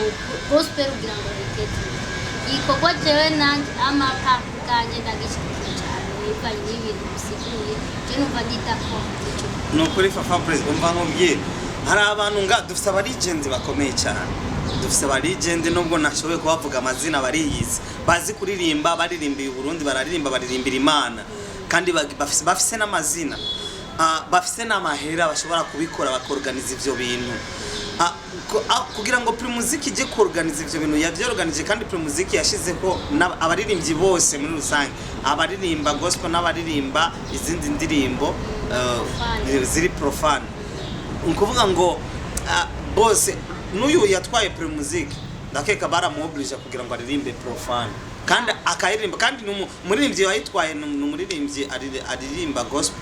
gospel kugira ngo babiteze imbere. Igikorwa jewe nanjye amapa bwanjye ndagishyigikiye cyane, bivanye n'ibintu bisiguye, je numva ndi d'accord n'ico. Ni ukuri, Fafa Perezida, umva nkubwire, hari abantu nga dufite aba legend bakomeye cyane, dufite aba legend, nubwo nashoboye kubavuga amazina bariyizi, bazi kuririmba, baririmbiye Uburundi, bararirimba, baririmbira Imana, kandi bafise n'amazina, bafise n'amahera, bashobora kubikora, bakorganiza ivyo bintu. Kugira ngo Primusic ije kuorganiza ivyo bintu yavyorganije, kandi Primusic yashizeho abaririmbyi bose muri rusange, abaririmba gospel n'abaririmba izindi ndirimbo Profane. ziri profane. Ni ukuvuga ngo bose, n'uyu yatwaye Primusic ndakeka baramuoblige kugira ngo aririmbe profane, kandi akayiririmba. Kandi ni umuririmbyi wayitwaye, ni umuririmbyi aririmba gospel,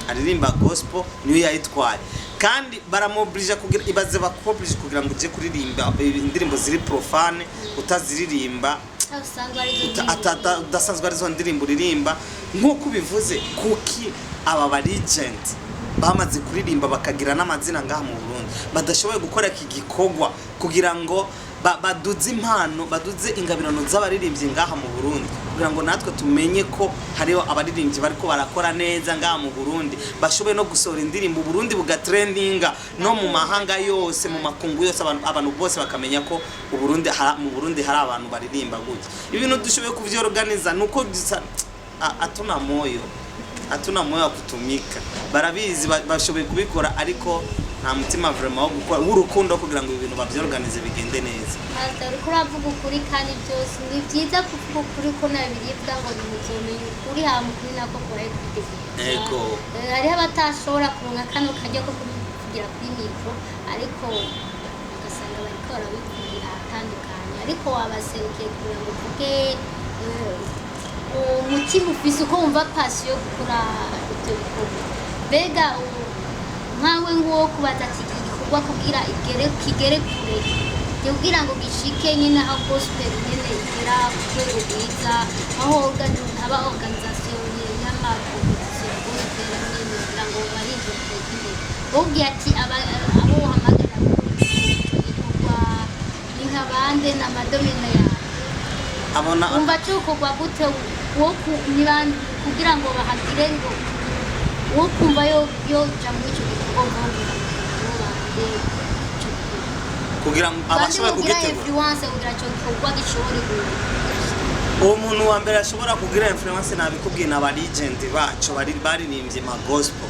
aririmba gospel niyo yayitwaye, kandi baramoblija kugira, ibaze, bakoblije kugira ngo uje kuririmba indirimbo ziri profane utaziririmba usanzwe arizo ndirimbo. Udasanzwe arizo ndirimbo uririmba. Nk'uko ubivuze, kuki aba ba legend bamaze kuririmba bakagira n'amazina ngaha mu Burundi badashoboye gukora iki gikorwa kugira ngo baduze impano, baduze ingabirano z'abaririmbyi ngaha mu Burundi, kugira ngo natwe tumenye ko hariho abaririmbyi bariko barakora neza ngaha mu Burundi, bashoboye no gusohora indirimbo, Burundi bugatrendinga no mu mahanga yose, mu makungu yose, abantu bose bakamenya ko Uburundi mu Burundi hari abantu baririmba gutya? Ibintu dushoboye kuvyorganiza nuko dusa hatuna moyo, hatuna moyo wa kutumika. Barabizi, bashoboye kubikora, ariko nta mutima vraiment wo gukora w'urukundo kugira ngo ibintu bavyorganize bigende neza. Pastor, uriko uravuga ukuri, kandi byose ni byiza kuvuga ukuri, ko na biribwa ngo nimuzomenya ukuri, hama ukuri nako kubaye kwiteguye. Ego. Hariho abatashobora kuronka kano karyo ko kubivugira kuri mikoro, ariko ugasanga bariko barabivugira ahatandukanye, ariko wabaserukiye kugira ngo uvuge umutima ufise, uko wumva passion yo gukora ibyo bikorwa. Mbega nkawe nguwo kubaza ati iki gikorwa kugira igere kigere kure, kugira ngo gishike nyine aho gospel nyine igera ku rwego rwiza, aho haba organisation y'amacompétition ya gospel nyine kugira ngo barinde bateze imbere, ubwiye ati abo uhamagara gukora icyo gikorwa ni nka bande n'amadomaine yawe? Abona Wumva cukorwa gute wo kugira ngo bahagire ngo wo kumva yo yoja muri ico gikorwa, ngo bande ico gikorwa? Kugira ngo abashoboye kugira kugitegura influence kugira ico gikorwa gishobore. Uwo muntu wa mbere ashobora kugira influence, nabikubwiye, ni aba legend bacu baririmbye ma gospel,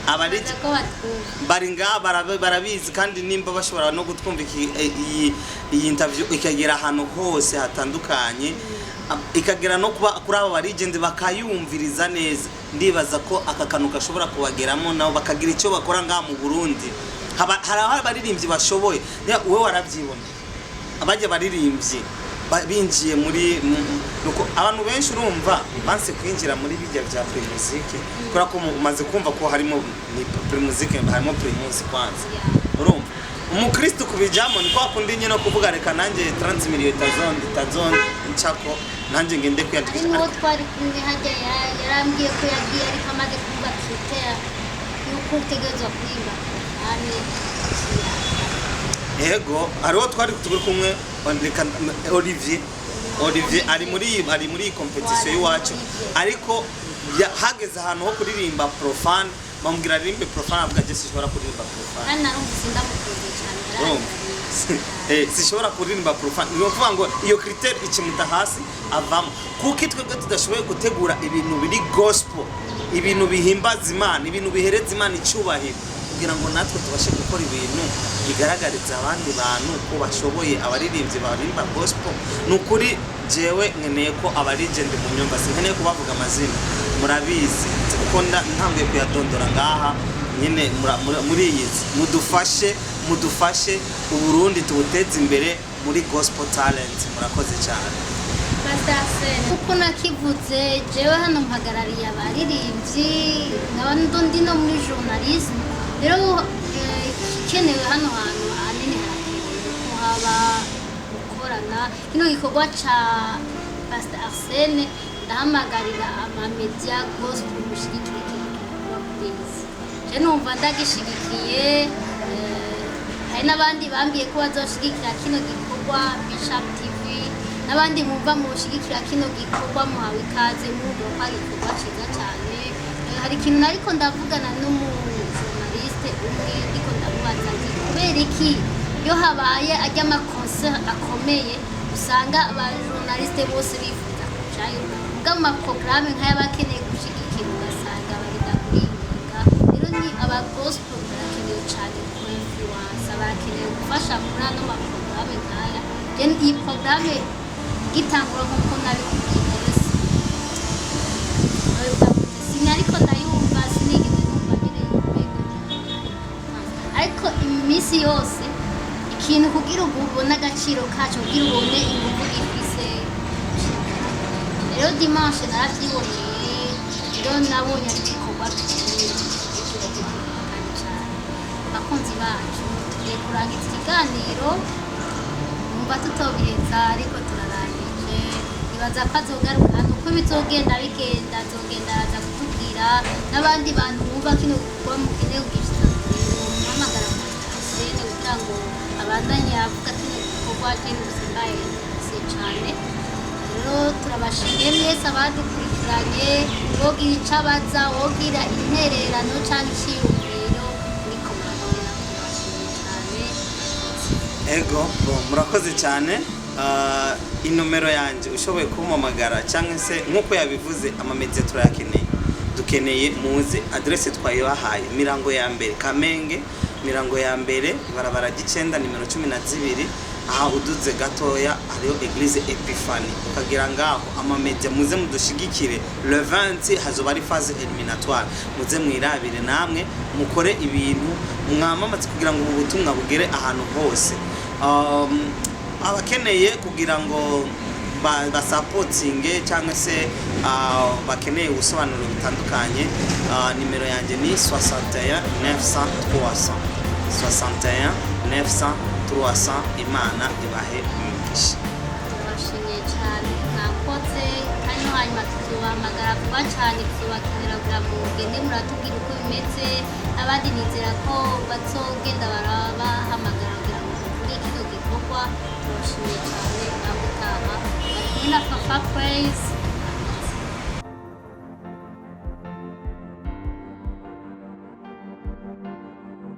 aba legend ko batwumva. Bari ngaha, barabizi, kandi nimba bashobora no gutwumva iyi interview ikagera ahantu hose hatandukanye, ikagera no kuba kuri abo ba legend bakayumviriza neza, ndibaza ko aka kantu gashobora kubageramo nabo bakagira icyo bakora ngaha mu Burundi. Hari aho abaririmbyi bashoboye. Wowe warabyibona, abajya baririmbyi binjiye muri nuko abantu benshi urumva banse kwinjira muri bijya bya Primusic, kubera ko umaze kumva ko harimo ni Primusic, harimo Primus kwanza. Urumva umukristo kubijamo ni kwa kundi nyine kuvuga reka nanjye 30 million itazon nchako nanjye ngende Hari kwiyandikisha. n'uwo twari kumwe hajya yarambwiye ko yagiye, ariko amaze kuvuga critère yuko utegerezwa kuririmba profane. Yego, hariho twari turi kumwe, reka Olivier ari muri iyi competition y'iwacu, ariko hageze ahantu ho kuririmba profane, bamubwira aririmbe profane, avuga je sinshobora kuririmba profane. Kandi narumvise ndamukunze cyane. Urumva? Sinshobora kuririmba profane. Ni ukuvuga ngo iyo critère ikimuta hasi, avamo. Kuko twebwe tudashoboye gutegura ibintu biri gospel, ibintu bihimbaza Imana, ibintu bihereza Imana icyubahiro, kugira ngo natwe tubashe gukora ibintu bigaragariza abandi bantu ko bashoboye, abaririmbyi baririmba gospel. Ni ukuri jewe nkeneye ko aba legend mu myumva, sinkeneye kubavuga amazina, murabizi kuko ntanguye kuyadondora ngaha nyine muri iyi nzu. Mudufashe, mudufashe Uburundi tubuteze imbere muri gospel talent. Murakoze cyane. Pastor Arsene, uko nakivuze, jewe hano mpagarariye abaririmbyi, nkaba ndi no muri journalisme. Rero igikenewe hano hantu ahanini harakenewe ko haba gukorana kino gikorwa ca Pastor Arsene. Ndahamagarira amamedia gospel gushyigikira iki gikorwa please. Je numva ndagishigikiye. Hari n'abandi bambwiye ko bazoshigikira kino gikorwa, Bishop TV n'abandi mumva mushigikira kino gikorwa, muhawe ikaze. Mwumva ko ari igikorwa ciza cyane. Hari ikintu nariko ndavugana n'umujournaliste umwe, ndiko ndamubaza nti kubera iki iyo habaye ajya amaconcert akomeye usanga abajournaliste bose bifuza kujayo, muga mu maporogaramu nk'ay'abakeneye gushigikira ugasanga barinda kuringinga? Rero ni aba gospel barakenewe cyane ku. influence, barakeneye gufasha muri ano maporogaramu nk'aya. Je iyi porogaramu igitangura, nk'uko nabikubwiye, sinariko ndayumva, sinigeze numva nyine umengo, ariko iminsi yose ikintu kugira ubu ubone agaciro kaco, kugira ubone inguvu gifise. Rero dimanche naravyiboneye, rero nabonye ari igikorwa kandi cane. Bakunzi bacu, tugiye kurangiza ikiganiro, numva tutobiheza ariko turarangije. Nibaza ko azogaruka hano, uko bizogenda bigenda azogenda araza kutubwira. N'abandi bantu bumva kino gikorwa mukeneye kugishitsa kure, muhamagara Arsene kugira ngo abandanye avuga kino gikorwa. Je nusimbaye se cane. Rero turabashimiye mwese abadukurikiranye. Wogira ico abaza, wogira intererano canke iciyumviro, muriko murabona, turabashimiye cane. Ego bo, murakoze cyane. Inomero yanjye ushoboye kumpamagara cyangwa se nk'uko yabivuze, amamediya turayakeneye, dukeneye muze. Adresse twayibahaye: Mirango ya mbere, Kamenge, Mirango ya mbere, ibarabara ry'icenda, nimero 12. Aha uduze gatoya hariho Eglise Epiphanie, ukagera ngaho. Amamedia muze mudushigikire. Le 20 hazoba ari phase éliminatoire, muze mwirabire namwe, mukore ibintu mwamamaze kugira ngo ubu butumwa bugere ahantu hose. Abakeneye kugira ngo basapotinge cyangwa se bakeneye ubusobanuro butandukanye, nimero yanjye ni 61 900 300, 61 900 300. Imana ibahe umugisha. Turabashimiye cyane, mwakoze. Kandi no hanyuma tuzobahamagara vuba cyane, tuzobakenera kugira ngo mugende muratubwira uko bimeze. Abandi nizera ko bazogenda barabahamagara kugira ngo tuvuge kino gikorwa. Turabashimiye cyane, nawe utaha. Bari kumwe na Papa Praise.